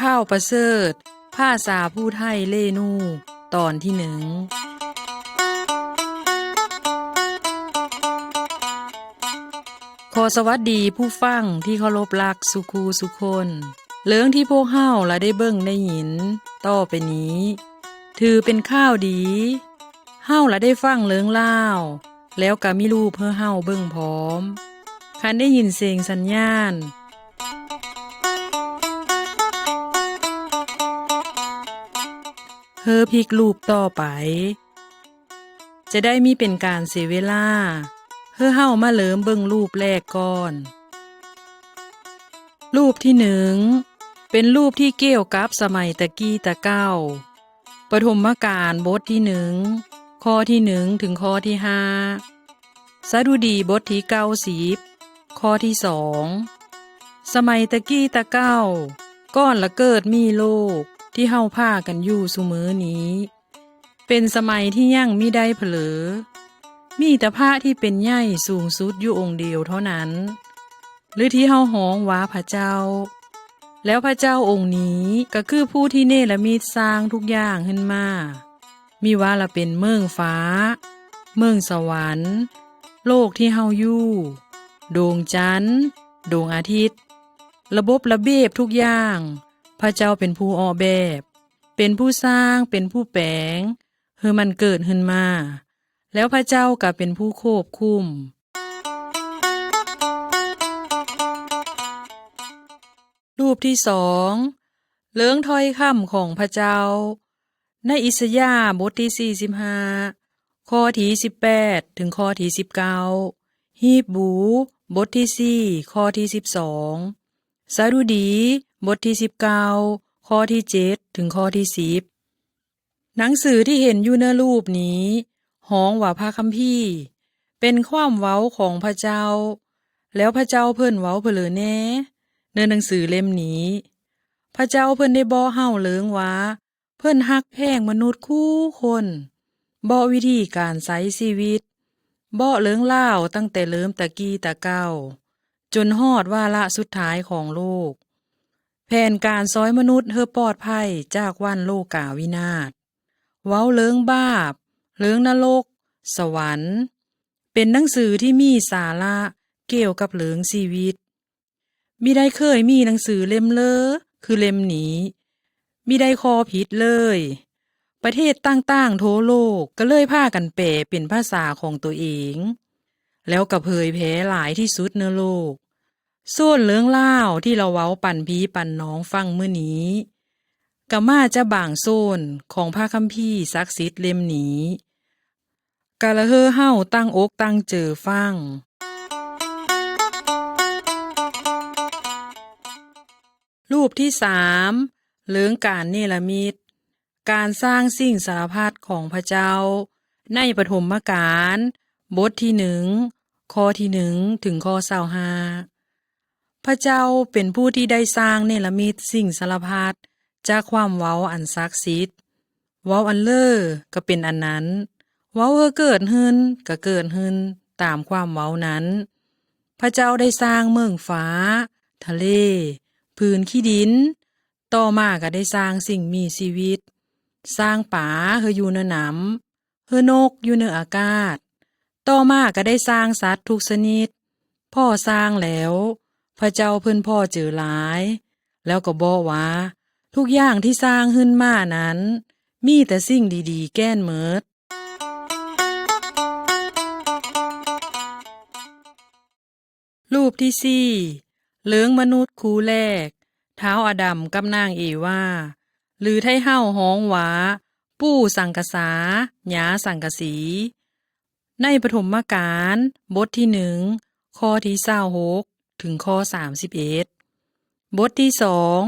ຂ່າວປະເສີດ ພາສາຜູ້ໄທເລນູ ຕອນທີໜຶ່ງ. ຂໍສະຫວັດດີຜູ້ຟັງທີ່ເຄົາລົບລັກສູ່ຄູ່ສູ່ຄົນ. ເລື່ອງທີ່ພວກເຮົາລະໄດ້ເບິ່ງໄດ້ຍິນຕໍ່ໄປນີ້ ຖືເປັນຂ່າວດີ. ເຮົາລະໄດ້ຟັງເລື່ອງລາວ ແລ້ວກະມີຮູບໃຫ້ເຮົາເບິ່ງພ້ອມ. ຄັນໄດ້ຍິນສຽງສັນຍານ ເຮີພິກຮູບຕໍ່ໄປ ຈະໄດ້ມີເປັນການເສຍເວລາ. ເຮີເຮົາມາເລີ່ມເບິ່ງຮູບແລກກ່ອນ. ຮູບທີໜຶ່ງ ເປັນຮູບທີ່ກ່ຽວກັບສະໄໝຕະກີ້ຕະເກົ່າ. ປະຖົມມະການບົດທີໜຶ່ງ ຂໍ້ທີໜຶ່ງ ເຖິງຂໍ້ທີຫ້າ. ສະດຸດີບົດທີເກົ້າສິບ ຂໍ້ທີສອງ. ສະໄໝຕະກີ້ຕະເກົ່າ ກ່ອນລະເກີດມີໂລກທີ່ເຮົາພາກັນຢູ່ຊຸມື້ນີ້ ເປັນສະໄໝທີ່ຍັງມິໄດ້ຜະເລີ, ມີແຕ່ພະທີ່ເປັນໃຫຍ່ສູງສຸດຢູ່ອົງດຽວເທົ່ານັ້ນ ຫຼືທີ່ເຮົາຮ້ອງວ່າພະເຈົ້າ. ແລ້ວພະເຈົ້າອົງນີ້ກະຄືຜູ້ທີ່ເນລະມິດສ້າງທຸກຢ່າງຂຶ້ນມາ, ມີວ່າລະເປັນເມືອງຟ້າ, ເມືອງສະຫວັນ, ໂລກທີ່ເຮົາຢູ່, ດວງຈັນ, ດວງອາທິດ, ລະບົບລະບຽບທຸກຢ່າງ, ພະເຈົ້າເປັນຜູ້ອອກແບບ, ເປັນຜູ້ສ້າງ, ເປັນຜູ້ແປງ ເຮີມັນເກີດຂຶ້ນມາ, ແລ້ວພະເຈົ້າກະເປັນຜູ້ຄວບຄຸມ. ຮູບທີສອງ ເລື່ອງຖ້ອຍຄຳຂອງພະເຈົ້າ ໃນອິສະຍາບົດທີສີ່ສິບຫ້າ ຂໍ້ທີສິບແປດ ເຖິງຂໍ້ທີສິບເກົ້າ, ຮີບບູ ບົດທີສີ່ ຂໍ້ທີສິບສອງ, ສະດຸດີ ບົດທີສິບເກົ້າ ຂໍ້ທີເຈັດ ເຖິງຂໍ້ທີສິບ. ໜັງສືທີ່ເຫັນຢູ່ໃນຮູບນີ້ ຮ້ອງວ່າພະຄຳພີ ເປັນຄວາມເວົ້າຂອງພະເຈົ້າ. ແລ້ວພະເຈົ້າເພິ່ນເວົ້າຜະເລີແດ່ ໃນໜັງສືເຫຼັ້ມນີ້? ພະເຈົ້າເພິ່ນໄດ້ບອກເຮົາເລີງວ່າ ເພິ່ນຮັກແພງມະນຸດຄູ່ຄົນ, ເບາະວິທີການໃຊ້ຊີວິດ, ເບາະເລື່ອງລາວຕັ້ງແຕ່ເລີ່ມຕະກີ້ຕະເກົ່າ ຈົນຮອດວາລະສຸດທ້າຍຂອງໂລກ. ແຜນການຊ່ອຍມະນຸດເຮີປອດໄພຈາກວັນໂລກາວິນາດ. ເວົ້າເລື່ອງບາບ, ເລື່ອງນະລົກ, ສະຫວັນ, ເປັນໜັງສືທີ່ມີສາລະກ່ຽວກັບເລື່ອງຊີວິດ. ມິໄດ້ເຄີຍມີໜັງສືເຫຼັ້ມເລີຄືເຫຼັ້ມນີ້, ມິໄດ້ຂໍ້ຜິດເລີຍ. ປະເທດຕ່າງໆທົ່ວໂລກກະເລີຍພາກັນແປເປັນພາສາຂອງໂຕເອງ, ແລ້ວກະເຜີຍແຜ່ຫຼາຍທີ່ສຸດໃນໂລກ. ສ່ວນເລື່ອງລາວທີ່ລາວເວົ້າປັນພີ່ປັນນ້ອງຟັງມື້ນີ້ ກະມາຈາກບາງໂຊນຂອງພະຄຳພີສັກສິດເຫຼັ້ມນີ້. ກະລະເຮີເຮົາຕັ້ງອົກຕັ້ງເຈີຟັງ. ຮູບທີສາມ ເລື່ອງການເນລະມິດ ການສ້າງສິ່ງສາລະພັດຂອງພະເຈົ້າ ໃນປະຖົມມະການ ບົດທີໜຶ່ງ ຂໍ້ທີໜຶ່ງ ເຖິງຂໍ້ຊາວຫ້າ. ພະເຈົ້າເປັນຜູ້ທີ່ໄດ້ສ້າງເນລະມິດສິ່ງສາລະພັດຈາກຄວາມເວົ້າອັນສັກສິດ. ເວົ້າອັນເລີກະເປັນອັນນັ້ນ, ເວົ້າເຮີເກີດຂຶ້ນກະເກີດຂຶ້ນຕາມຄວາມເວົ້ານັ້ນ. ພະເຈົ້າໄດ້ສ້າງເມືອງຟ້າ, ທະເລ, ພື້ນຂີ້ດິນ, ຕໍ່ມາກະໄດ້ສ້າງສິ່ງມີຊີວິດ, ສ້າງປາເຮີຢູ່ໃນນ້ຳ, ເຮີນົກຢູ່ເໜືອອາກາດ. ຕໍ່ມາກະໄດ້ສ້າງສັດທຸກຊະນິດ. ພໍສ້າງແລ້ວ, ພະເຈົ້າເພິ່ນພໍເຈີຫຼາຍ, ແລ້ວກໍບອກວ່າ ທຸກຢ່າງທີ່ສ້າງຂຶ້ນມານັ້ນ ມີແຕ່ສິ່ງດີໆແກ່ນໝົດ. ຮູບທີສີ່ ເລື່ອງມະນຸດຄູ່ແລກ ທ້າວອາດຳກັບນາງເອວາ ຫຼືໄທເຮົາຮ້ອງວ່າ ປູ່ສັງກະສາ ຍາສັງກະສີ ໃນປະຖົມມະການ ບົດທີໜຶ່ງ ຂໍ້ທີຊາວຫົກ ເຖິງຂໍ້ສາມສິບເອັດ, ບົດທີສອງ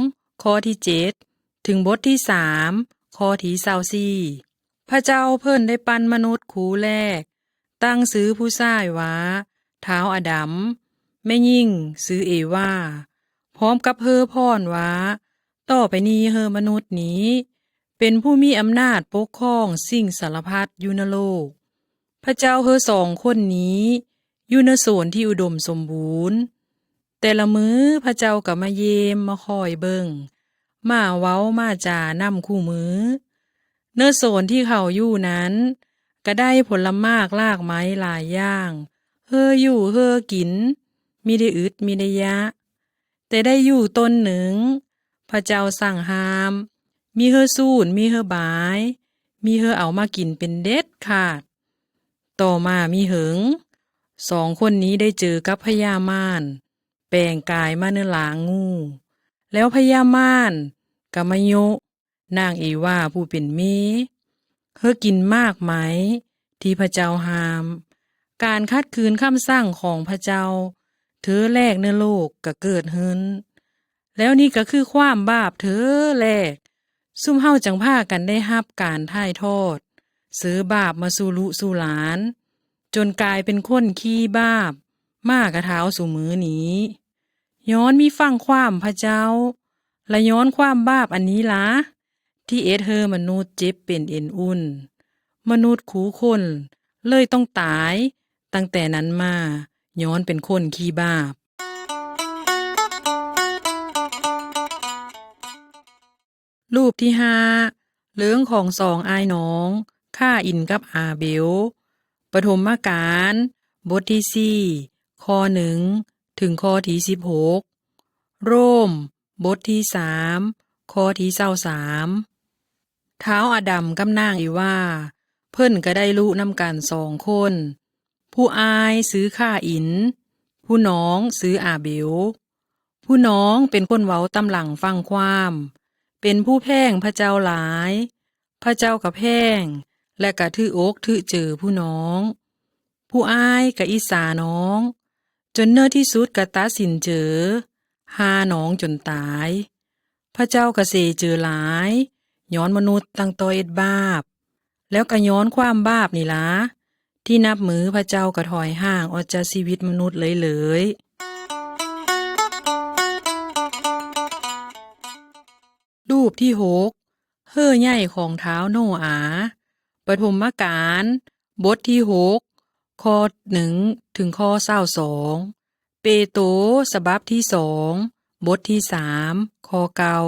ຂໍ້ທີເຈັດ ເຖິງບົດທີສາມ ຂໍ້ທີຊາວສີ່. ພະເຈົ້າເພິ່ນໄດ້ປັ້ນມະນຸດຄູ່ແລກ, ຕັ້ງຊື່ຜູ້ຊາຍວ່າ ທ້າວອາດຳ, ແມ່ຍິງຊື່ເອວາ, ພ້ອມກັບເຮີພອນວ່າ ຕໍ່ໄປນີ້ເຮີມະນຸດນີ້ ເປັນຜູ້ມີອຳນາດປົກຄອງສິ່ງສາລະພັດຢູ່ໃນໂລກ. ພະເຈົ້າເຮີສອງຄົນນີ້ຢູ່ໃນໂສນທີ່ອຸດົມສົມບູນ. ແຕ່ລະມື້ພະເຈົ້າກໍມາຢ້ຽມມາຄອຍເບິ່ງ, ມາເວົ້າມາຈານຳຄູ່ມື້. ເນີໂຊນທີ່ເຂົາຢູ່ນັ້ນ ກະໄດ້ຜົນລະໝາກຫຼາກໄມ້ຫຼາຍຢ່າງ ເຮີຢູ່ເຮີກິນ ມີໄດ້ອຶດມີໄດ້ຢາກ. ແຕ່ໄດ້ຢູ່ຕົ້ນໜຶ່ງ ພະເຈົ້າສັ່ງຫ້າມ ມິເຮີສູນ ມິເຮີບາຍ ມິເຮີເອົາມາກິນເປັນເດັດຂາດ. ຕໍ່ມາມິເຫິງ ສອງຄົນນີ້ໄດ້ເຈີກັບພະຍາມານ ແປງກາຍມາໃນຮ່າງງູ ແລ້ວພະຍາມານກະມາໂຍະນາງເອວາຜູ້ເປັນເມ ເຮີກິນໝາກໄມ້ທີ່ພະເຈົ້າຫ້າມ. ການຂັດຂືນຄຳສັ່ງຂອງພະເຈົ້າເທື່ອແລກໃນໂລກກະເກີດຂຶ້ນ. ແລ້ວນີ້ກະຄືຄວາມບາບເທື່ອແລກ ຊຸມເຮົາຈຶ່ງພາກັນໄດ້ຮັບການຖ່າຍທອດ ເຊື້ອບາບມາສູ່ລູກສູ່ຫຼານ ຈົນກາຍເປັນຄົນຂີ້ບາບ ມາກະເທົ່າຊຸມື້ນີ້. ຍ້ອນມິຟັງຄວາມພະເຈົ້າ ລະຍ້ອນຄວາມບາບອັນນີ້ລະ ທີ່ເຮັດເຮີມະນຸດເຈັບເປັນເອັນອຸ່ນ. ມະນຸດຄູ່ຄົນເລີຍຕ້ອງຕາຍຕັ້ງແຕ່ນັ້ນມາ ຍ້ອນເປັນຄົນຂີ້ບາບ. ຮູບທີຫ້າ ເລື່ອງຂອງສອງອ້າຍນ້ອງ ຄາອິນກັບອາເບວ. ປະຖົມມະການ ບົດທີສີ່ ຂໍ້ໜຶ່ງ ເຖິງຂໍ້ທີສິບຫົກ. ໂຣມ ບົດທີສາມ ຂໍ້ທີຊາວສາມ. ທ້າວອາດຳກັບນາງອີວາ ເພິ່ນກະໄດ້ລູກນຳກັນສອງຄົນ. ຜູ້ອ້າຍຊື່ຄາອິນ, ຜູ້ນ້ອງຊື່ອາເບວ. ຜູ້ນ້ອງເປັນຄົນເວົ້າຕາມຫຼັງຟັງຄວາມ, ເປັນຜູ້ແພງພະເຈົ້າຫຼາຍ. ພະເຈົ້າກະແພງ ແລະກະຖືອົກຖືເຈີຜູ້ນ້ອງ. ຜູ້ອ້າຍກະອິດສານ້ອງ, ຈົນເນີທີ່ສຸດກະຕັດສິນເຈີ ຂ້ານ້ອງຈົນຕາຍ. ພະເຈົ້າກະເສຍເຈີຫຼາຍ ຍ້ອນມະນຸດຕັ້ງຕໍ່ເຮັດບາບ. ແລ້ວກະຍ້ອນຄວາມບາບນີ້ລະ ທີ່ນັບມື້ພະເຈົ້າກະຖອຍຫ່າງອອກຈາກຊີວິດມະນຸດເລີຍໆ. ຮູບທີຫົກ ເຮີໃຫຍ່ຂອງທ້າວໂນອາ. ປະຖົມມະການ ບົດທີຫົກ ຂໍ້ໜຶ່ງ ເຖິງຂໍ້ຊາວສອງ. ເປໂຕ ສະບັບທີສອງ ບົດທີສາມ ຂໍ້ເກົ້າ.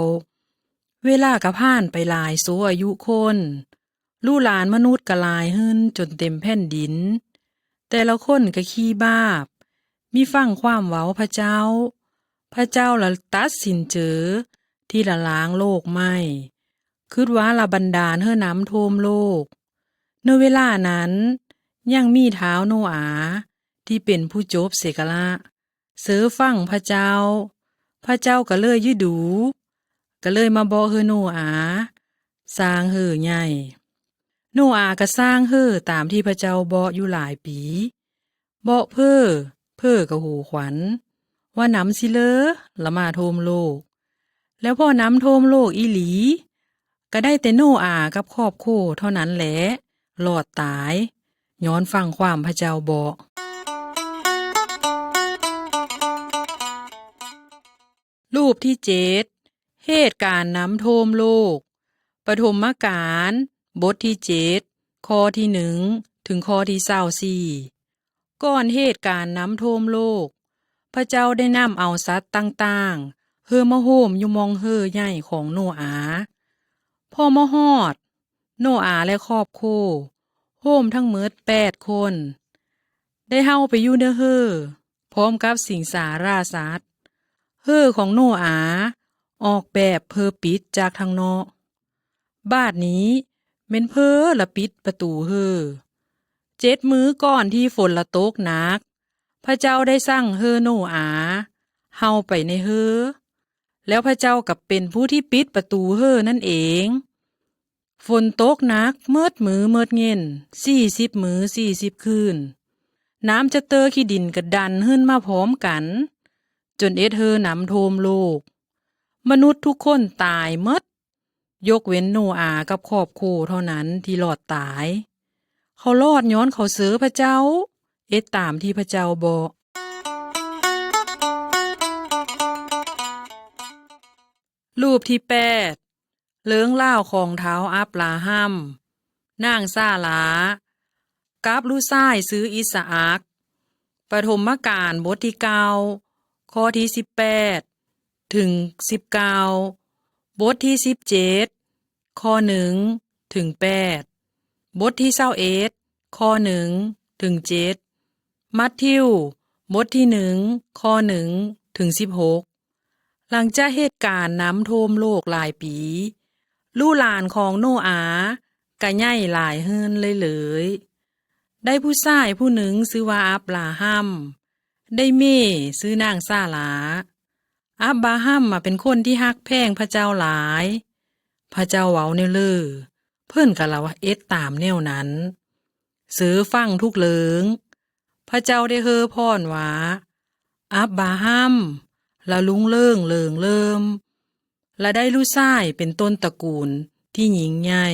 ເວລາກະຜ່ານໄປຫຼາຍຊົ່ວອາຍຸຄົນ, ລູກຫຼານມະນຸດກະຫຼາຍຂຶ້ນຈົນເຕັມແຜ່ນດິນ. ແຕ່ລະຄົນກະຂີ້ບາບ, ມິຟັງຄວາມເວົ້າພະເຈົ້າ. ພະເຈົ້າລະຕັດສິນເຈີທີ່ລະລ້າງໂລກໃໝ່, ຄຶດວ່າລະບັນດານເຮີນ້ຳຖ້ວມໂລກ. ໃນເວລານັ້ນ ຍັງມີທ້າວໂນອາທີ່ເປັນຜູ້ຈົບເສກະລະ ເຊີຟັງພະເຈົ້າ. ພະເຈົ້າກະເລີຍຍືດູ, ກະເລີຍມາເບາະເຮີໂນອາສ້າງເຮີໃຫຍ່. ໂນອາກະສ້າງເຮີຕາມທີ່ພະເຈົ້າເບາະຢູ່ຫຼາຍປີ. ເບາະເພີ, ເພີກະຫູຂວັນ ວ່ານ້ຳຊິເລີລະມາຖ້ວມໂລກ. ແລ້ວພໍນ້ຳຖ້ວມໂລກອີ່ຫຼີ, ກະໄດ້ແຕ່ໂນອາກັບຄອບຄົວເທົ່ານັ້ນແຫຼະ ລອດຕາຍ ຍ້ອນຟັງຄວາມພະເຈົ້າເບາະ. ຮູບທີເຈັດ ເຫດການນ້ຳຖ້ວມໂລກ. ປະຖົມມະການ ບົດທີເຈັດ ຂໍ້ທີໜຶ່ງ ເຖິງຂໍ້ທີຊາວສີ່. ກ່ອນເຫດການນ້ຳຖ້ວມໂລກ, ພະເຈົ້າໄດ້ນຳເອົາສັດຕ່າງໆ ເຮີມາໂຮມຢູ່ໝ່ອງເຮີໃຫຍ່ຂອງໂນອາ. ພໍມາຮອດ, ໂນອາ ແລະ ຄອບຄົວ ໂຮມທັງໝົດແປດຄົນ ໄດ້ເຂົ້າໄປຢູ່ໃນເຮີ ພ້ອມກັບສິງສາຣາສັດ. ເຮີຂອງໂນອາ ອອກແບບເພີປິດຈາກທາງນອກ. ບາດນີ້ແມ່ນເພີລະປິດປະຕູເຮີ. ເຈັດມື້ກ່ອນທີ່ຝົນລະຕົກໜັກ, ພະເຈົ້າໄດ້ສັ່ງເຮີໂນອາເຂົ້າໄປໃນເຮີ, ແລ້ວພະເຈົ້າກະເປັນຜູ້ທີ່ປິດປະຕູເຮີນັ້ນເອງ. ຝົນຕົກໜັກໝົດມື້ໝົດເຫງັນ ສີ່ສິບມື້ສີ່ສິບຄືນ. ນ້ຳຈາກເຕີຂີ້ດິນກະດັນຂຶ້ນມາພ້ອມກັນ ຈົນເຮັດເຮີນ້ຳຖ້ວມໂລກ. ມະນຸດທຸກຄົນຕາຍໝົດ, ຍົກເວັ້ນໂນອາກັບຄອບຄົວເທົ່ານັ້ນທີ່ລອດຕາຍ. ເຂົາລອດຍ້ອນເຂົາເຊີພະເຈົ້າ, ເຮັດຕາມທີ່ພະເຈົ້າບອກ. ຮູບທີແປດ ເລື່ອງລາວຂອງທ້າວອາບຣາຮາມ, ນາງຊາລາ ກັບລູກຊາຍຊື່ອິດສະອາກ. ປະຖົມມະການ ບົດທີເກົ້າ ຂໍ້ທີສິບແປດ ເຖິງສິບເກົ້າ. ບົດທີສິບເຈັດ ຂໍ້ໜຶ່ງເຖິງແປດ, ບົດທີຊາວເອັດ ຂໍ້ໜຶ່ງເຖິງເຈັດ, ມັດທິວ ບົດທີໜຶ່ງ ຂໍ້ໜຶ່ງເຖິງສິບຫົກ. ຫຼັງຈາກເຫດການນ້ຳຖ້ວມໂລກຫຼາຍປີ, ລູກຫຼານຂອງໂນອາກໍໃຫຍ່ຫຼາຍເຮືອນເລີຍໆ. ໄດ້ຜູ້ຊາຍຜູ້ໜຶ່ງຊື່ວ່າອັບຣາຮັມ, ໄດ້ເມຊື່ນາງຊາລາ. ອັບຣາຮັມມາເປັນຄົນທີ່ຮັກແພງພະເຈົ້າຫຼາຍ. ພະເຈົ້າເວົ້າແນວເລີ, ເພິ່ນກໍລະເຮັດຕາມແນວນັ້ນ. ເຊີຟັງທຸກເລື່ອງ. ພະເຈົ້າໄດ້ເຮີພອນວ່າ, ອັບຣາຮັມ ລະລຸງເລີງເລີງເລີມ, ລະໄດ້ລູກຊາຍເປັນຕົ້ນຕະກູນທີ່ຍິ່ງໃຫຍ່.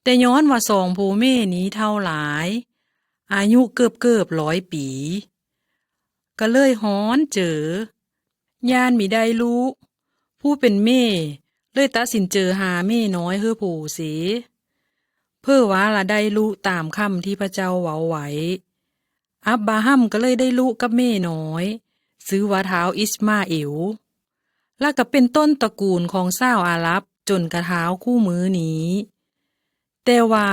ແຕ່ຍ້ອນວ່າສອງຜູ້ເມນີ້ເຖົ້າຫຼາຍ, ອາຍຸເກີບໆຮ້ອຍປີ, ກໍເລີຍຮ້ອນເຈີ, ຢ້ານມີໄດ້ລູກ, ຜູ້ເປັນເມເລີຍຕັດສິນເຈີຫາເມນ້ອຍເຮີໂພເຊ, ເພື່ອວ່າລະໄດ້ລູກຕາມຄຳທີ່ພະເຈົ້າເວົ້າໄວ້. ອັບຣາຮັມກໍເລີຍໄດ້ລູກກັບເມນ້ອຍ, ຊື່ວ່າທ້າວອິດມາເອວ, ລະກໍເປັນຕົ້ນຕະກູນຂອງຊາວອາຣັບຈົນກະທົ່ງຄູ່ມື້ນີ້. ແຕ່ວ່າ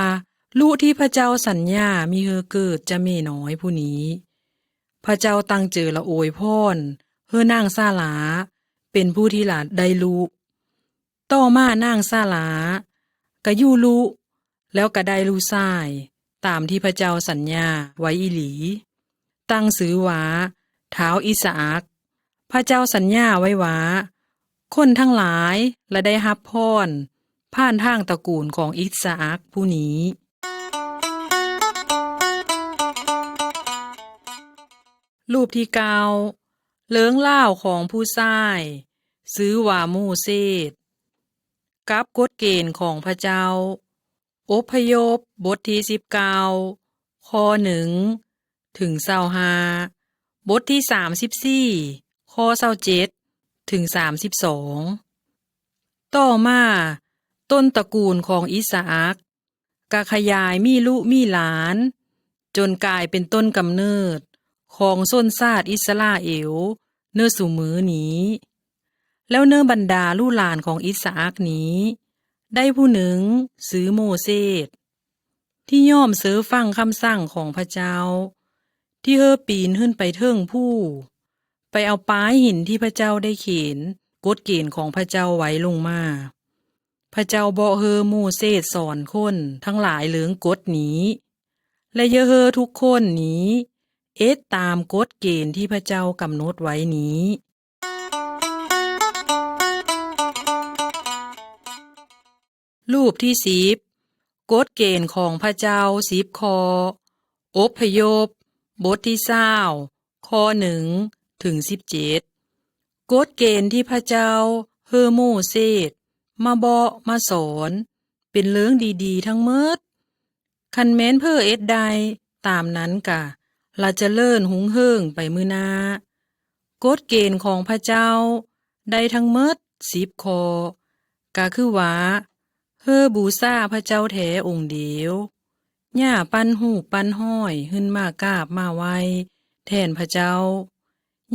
ລູກທີ່ພະເຈົ້າສັນຍາມີເຮີເກີດຈາກເມນ້ອຍຜູ້ນີ້, ພະເຈົ້າຕັ້ງເຈີລະອວຍພອນເຮີນາງຊາລາເປັນຜູ້ທີ່ລະໄດ້ລູກ. ຕໍ່ມານາງຊາລາກໍຢູ່ລຸ ແລ້ວກໍໄດ້ລູກຊາຍຕາມທີ່ພະເຈົ້າສັນຍາໄວ້ອີ່ຫຼີ, ຕັ້ງຊື່ວ່າທ້າວອິດສະອັກ. ພະເຈົ້າສັນຍາໄວ້ວ່າ ຄົນທັງຫຼາຍລະໄດ້ຮັບພອນຜ່ານທາງຕະກູນຂອງອິດສະອັກຜູ້ນີ້. ຮູບທີເກົ້າ ເລື່ອງລາວຂອງຜູ້ຊາຍຊື່ວ່າໂມເຊດ ກັບກົດເກນຂອງພະເຈົ້າ. ອົບພະຍົບ ບົດທີສິບເກົ້າ ຂໍ້ໜຶ່ງເຖິງຊາວຫ້າ, ບົດທີສາມສິບສີ່ ຂໍ້ຊາວເຈັດເຖິງສາມສິບສອງ. ຕໍ່ມາ ຕົ້ນຕະກູນຂອງອິດສະອັກ ກະຂະຫຍາຍມີລູກມີຫຼານ ຈົນກາຍເປັນຕົ້ນກຳເນີດຂອງຊົນຊາດອິດສະຣາເອວເນີຊູມືນີ້. ແລ້ວເນີບັນດາລູກຫຼານຂອງອິດສະອັກນີ້ ໄດ້ຜູ້ໜຶ່ງຊື່ໂມເຊດ ທີ່ຍອມເຊີຟັງຄຳສັ່ງຂອງພະເຈົ້າ, ທີ່ເຮີປີນຂຶ້ນໄປເທິງພູ, ໄປເອົາປາຍຫີນທີ່ພະເຈົ້າໄດ້ຂຽນກົດເກນຂອງພະເຈົ້າໄວ້ລົງມາ. ພະເຈົ້າເບາະເຮີໂມເຊດສອນຄົນທັງຫຼາຍເລື່ອງກົດນີ້ ແລະ ຢ່າເຮີທຸກຄົນນີ້ເຮັດຕາມກົດເກນທີ່ພະເຈົ້າກຳນົດໄວ້ນີ້. ຮູບທີສິບ ກົດເກນຂອງພະເຈົ້າສິບຂໍ້. ອົບພະຍົບ ບົດທີຊາວ ຂໍ້ໜຶ່ງເຖິງສິບເຈັດ. ກົດເກນທີ່ພະເຈົ້າເຮີໂມເຊດມາເບາະມາສອນ ເປັນເລື່ອງດີໆທັງໝົດ. ຄັນແມ່ນເພີເຮັດໄດ້ຕາມນັ້ນກະ ລະຈະເລີນຮຸ່ງເຮືອງໄປມື້ໜ້າ. ກົດເກນຂອງພະເຈົ້າໄດ້ທັງໝົດສິບຂໍ້ ກະຄືວ່າ ເຮີບູຊາພະເຈົ້າແທ້ອົງດຽວ, ຢ່າປັ້ນຮູບປັ້ນຮ້ອຍຂຶ້ນມາກາບມາໄຫວ້ແທນພະເຈົ້າ,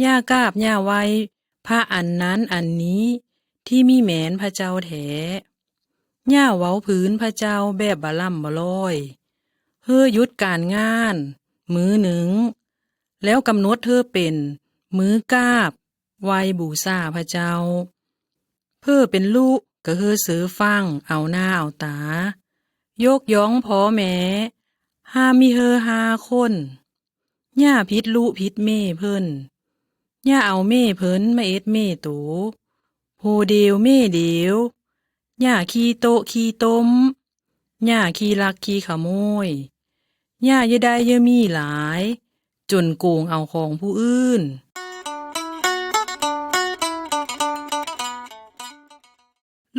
ຢ່າກາບຢ່າໄຫວ້ພະອັນນັ້ນອັນນີ້ທີ່ມີແມ່ນພະເຈົ້າແທ້. ຢ່າເວົ້າພື້ນພະເຈົ້າແບບບະລ່ຳບະຫຼ້ອຍ. ເຮີຢຸດການງານມື້ໜຶ່ງ ແລ້ວກຳນົດເຮີເປັນມື້ກາບໄຫວ້ບູຊາພະເຈົ້າ. ເພີເປັນລຸກະເຮີເຊີຟັງເອົາໜ້າເອົາຕາ, ຍົກຍ້ອງພໍ່ແມ່, ຫ້າມມີເຮີຫ້າຄົນ. ຢ່າຜິດລຸຜິດເມເພິ່ນ, ຢ່າເອົາເມເພິ່ນມາເຮັດເມໂຕ, ໂພດຽວເມດຽວ. ຢ່າຂີ້ໂຕະຂີ້ຕົມ, ຢ່າຂີ້ລັກຂີ້ຂະໂມຍ, ຢ່າເຍີໄດ້ເຍີມີຫຼາຍ ຈົນໂກງເອົາຂອງຜູ້ອື່ນ.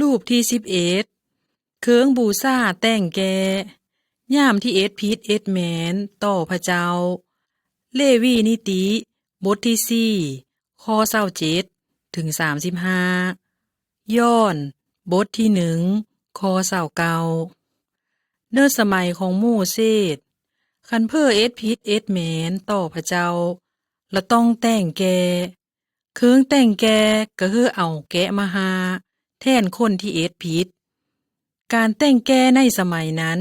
ຮູບທີສິບເອັດ ເຄື່ອງບູຊາແຕ່ງແກ້ ຍາມທີ່ເຮັດຜິດເຮັດແມ່ນຕໍ່ພະເຈົ້າ. ເລວີນິຕິ ບົດທີສີ່ ຂໍ້ຊາວເຈັດເຖິງສາມສິບຫ້າ, ຍອນ ບົດທີໜຶ່ງ ຂໍ້ຊາວເກົ້າ. ເນີສະໄໝຂອງໂມເຊດ, ຄັນເຜີເຮັດຜິດເຮັດແມ່ນຕໍ່ພະເຈົ້າ, ລະຕ້ອງແຕ່ງແກ້. ເຄື່ອງແຕ່ງແກ້ກໍຄືເອົາແກະມາຫ້າ ແທນຄົນທີ່ເຮັດຜິດ. ການແຕ່ງແກ່ໃນສະໄໝນັ້ນ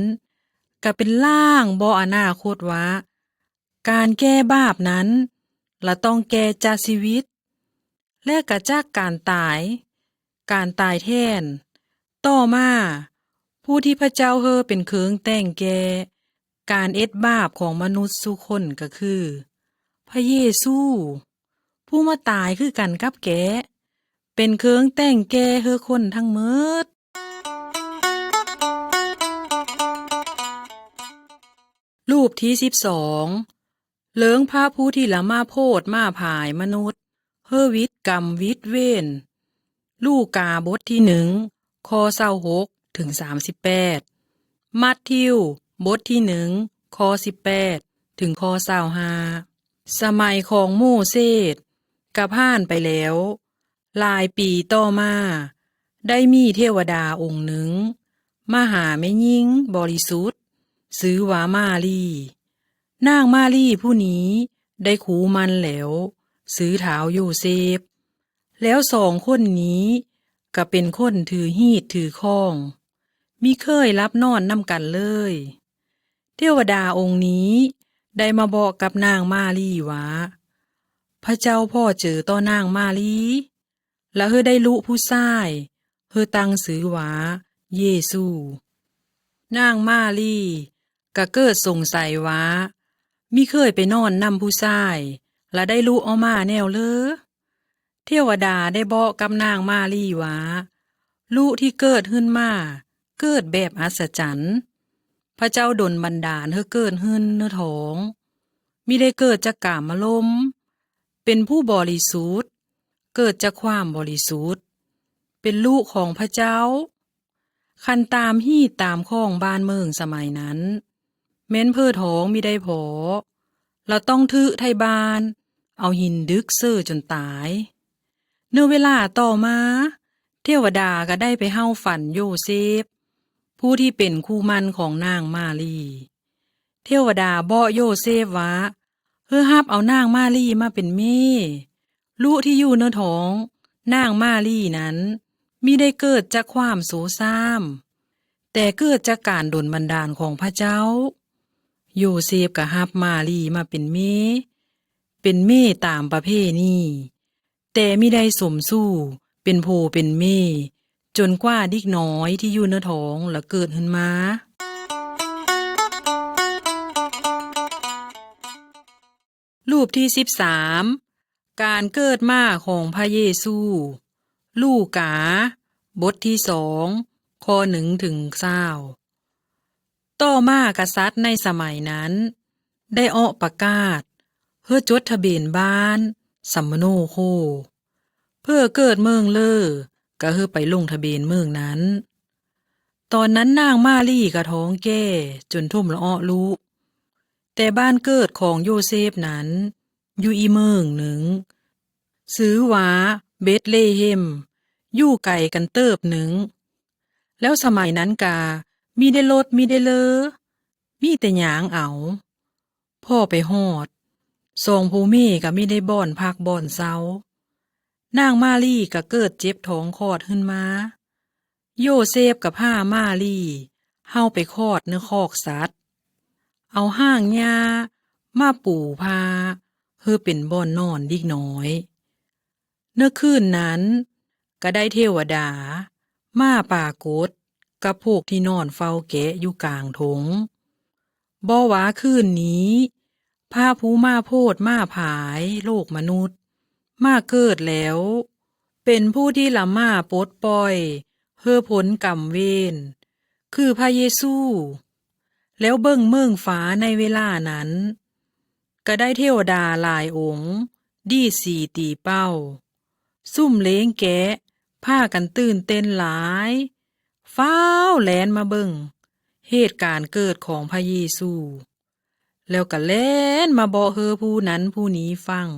ກະເປັນລ່າງບອກອະນາຄົດວ່າ ການແກ່ບາບນັ້ນ ລະຕ້ອງແກ່ຈາກຊີວິດ ແລະ ກະຈາກການຕາຍ, ການຕາຍແທນ. ຕໍ່ມາ, ຜູ້ທີ່ພະເຈົ້າເຮີເປັນເຄີງແຕ່ງແກ່ການເຮັດບາບຂອງມະນຸດສູ່ຄົນ ກະຄື ພະເຢຊູ, ຜູ້ມາຕາຍຄືກັນກັບແກະ, ເປັນເຄີງແຕ່ງແກ່ເຮີຄົນທັງໝົດ. ຮູບທີສິບສອງ ເລີງພະຜູ້ທີ່ລະມາໂພດມາພາຍມະນຸດ ເຮີວິດກຳວິດເວນ. ລູກາບົດທີໜຶ່ງ ຂໍ້ຊາວຫົກເຖິງສາມສິບແປດ, ມັດທິວບົດທີໜຶ່ງ ຂໍ້ສິບແປດເຖິງຂໍ້ຊາວຫ້າ. ສະໄໝຂອງໂມເສສກະຜ່ານໄປແລ້ວ. ຫຼາຍປີຕໍ່ມາ, ໄດ້ມີເທວະດາອົງໜຶ່ງມາຫາແມ່ຍິງບໍລິສຸດ ຊື່ວ່າມາຣີ. ນາງມາຣີຜູ້ນີ້ໄດ້ຄູໝັ້ນແລ້ວ ຊື່ທ້າວໂຢເຊບ. ແລ້ວສອງຄົນນີ້ກະເປັນຄົນຖືຮີດຖືຄອງ, ມິເຄີຍຫຼັບນອນນຳກັນເລີຍ. ເທວະດາອົງນີ້ໄດ້ມາບອກກັບນາງມາຣີວ່າ ພະເຈົ້າພໍເຈີຕໍ່ນາງມາຣີ ລະເຮີໄດ້ລຸຜູ້ຊາຍ ເຮີຕັ້ງຊື່ວ່າເຢຊູ. ນາງມາຣີກະເກີດສົງໄສວ່າ ມິເຄີຍໄປນອນນຳຜູ້ຊາຍ ລະໄດ້ລຸເອົາມາແນວເລີ? ເທວະດາໄດ້ບອກກັບນາງມາຣີວ່າ ລຸທີ່ເກີດຂຶ້ນມາ ເກີດແບບອັດສະຈັນ. ພະເຈົ້າດົນບັນດານເຮີເກີດຂຶ້ນໃນທ້ອງ, ມິໄດ້ເກີດຈາກກາມາລົມ, ເປັນຜູ້ບໍລິສຸດ, ເກີດຈາກຄວາມບໍລິສຸດ, ເປັນລູກຂອງພະເຈົ້າ. ຄັນຕາມຮີດຕາມຄອງບ້ານເມືອງສະໄໝນັ້ນ, ແມ່ນເພີ້ທ້ອງມິໄດ້ພໍ, ລະຕ້ອງຖືກໄທບ້ານເອົາຫີນດຶກເຊີຈົນຕາຍ. ໃນເວລາຕໍ່ມາ, ເທວະດາກະໄດ້ໄປເຮົາຝັນໂຢເຊບ, ຜູ້ທີ່ເປັນຄູ່ໝັ້ນຂອງນາງມາຣີ. ເທວະດາບອກໂຢເຊບວ່າ ເຮີຮັບເອົານາງມາຣີມາເປັນເມ. ລູກທີ່ຢູ່ໃນທ້ອງນາງມາຣີນັ້ນ ມິໄດ້ເກີດຈາກຄວາມໂຊຊາມ, ແຕ່ເກີດຈາກການດົນບັນດານຂອງພະເຈົ້າ. ໂຢເຊບກະຮັບມາຣີມາເປັນເມ, ເປັນເມຕາມປະເພນີ, ແຕ່ມິໄດ້ສົມສູ່ເປັນໂພເປັນເມ ຈົນກວ່າເດັກນ້ອຍທີ່ຢູ່ໃນທ້ອງລະເກີດຂຶ້ນມາ. ຮູບທີສິບສາມ ການເກີດມາຂອງພະເຢຊູ. ລູກາ ບົດທີສອງ ຂໍ້ໜຶ່ງເຖິງຊາວ. ຕໍ່ມາກະສັດໃນສະໄໝນັ້ນ ໄດ້ອອກປະກາດເພື່ອຈົດທະບຽນບ້ານ ສຳມະໂນໂຄ, ເພື່ອເກີດເມືອງເລີ ກະເພື່ອໄປລົງທະບຽນເມືອງນັ້ນ. ຕອນນັ້ນນາງມາຣີກະທ້ອງແກ່ຈົນຖົມລະເອາະລູກ, ແຕ່ບ້ານເກີດຂອງໂຢເຊບນັ້ນຢູ່ອີກເມືອງໜຶ່ງ ຊື່ວ່າເບັດເລເຮັມ, ຢູ່ໄກກັນເຕີບໜຶ່ງ. ແລ້ວສະໄໝນັ້ນກະມີແຕ່ລົດ ມີແຕ່ເລີ, ມີແຕ່ຍ່າງເອົາ. ພໍໄປຮອດ, ສອງຜູ້ເມກະມີແຕ່ບ່ອນພັກບ່ອນເຊົາ. ນາງມາຣີກະເກີດເຈັບທ້ອງຄອດຂຶ້ນມາ. ໂຢເຊບກະພາມາຣີເຮົາໄປຄອດໃນຄອກສັດ, ເອົາຫ້າງຫຍ້າມາປູພາເພື່ອເປັນບ່ອນນອນເດັກນ້ອຍ. ໃນຄືນນັ້ນກະໄດ້ເທວະດາມາປາກົດກັບພວກທີ່ນອນເຝົ້າແກະຢູ່ກາງທົ່ງ. ບໍ່ວ່າຄືນນີ້ ພະຜູ້ມາໂພດມາພາຍໂລກມະນຸດມາເກີດແລ້ວ, ເປັນຜູ້ທີ່ລະມາປົດປ່ອຍເຮີພົ້ນກຳເວນ ຄືພະເຢຊູ. ແລ້ວເບິ່ງເມືອງຟ້າໃນເວລານັ້ນ ກະໄດ້ເທວະດາຫຼາຍອົງດີດສີຕີເປົ້າ. ຊຸມເລງແກະພາກັນຕື່ນເຕັ້ນຫຼາຍ, ຟ້າວແລ່ນມາເບິ່ງເຫດການເກີດຂອງພະເຢຊູ, ແລ້ວກະແລ່ນມາບອກເຮີຜູ້ນັ້ນຜູ້ນີ້ຟັງ,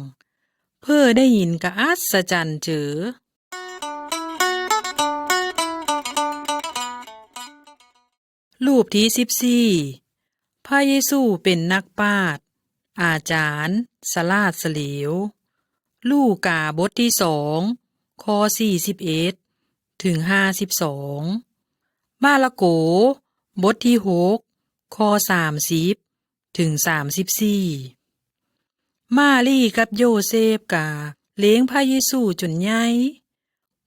ເພີໄດ້ຍິນກະອັດສະຈັນເຈີ. ຮູບທີສິບສີ່ ພະເຢຊູເປັນນັກປາດ, ອາຈານສະຫຼາດສະຫຼຽວ. ລູກາບົດທີສອງ ຂໍ້ສີ່ສິບເອັດ ເຖິງຫ້າສິບສອງ. ມາລະໂກ ບົດທີຫົກ ຂໍ້ສາມສິບ ເຖິງສາມສິບສີ່. ມາຣີກັບໂຢເຊບກະລ້ຽງພະເຢຊູຈົນໃຫຍ່.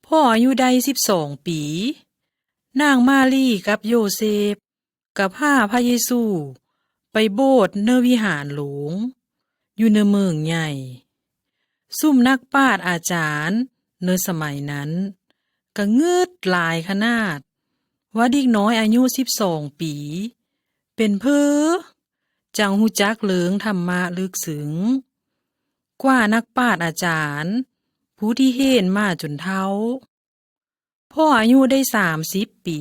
ພໍອາຍຸໄດ້ສິບສອງປີ, ນາງມາຣີກັບໂຢເຊບ ກໍພາພະເຢຊູໄປໂບດໃນວິຫານຫຼວງຢູ່ໃນເມືອງໃຫຍ່. ຊຸມນັກປາດອາຈານໃນສະໄໝນັ້ນກໍງຶດຫຼາຍຂະໜາດ ວ່າເດັກນ້ອຍອາຍຸສິບສອງປີ ເປັນເພີຈັ່ງຮູ້ຈັກເລື່ອງທຳມະເລິກເຊິ່ງກວ່ານັກປາດອາຈານຜູ້ທີ່ຮຽນມາຈົນເຖົ້າ. ພໍອາຍຸໄດ້ສາມສິບປີ,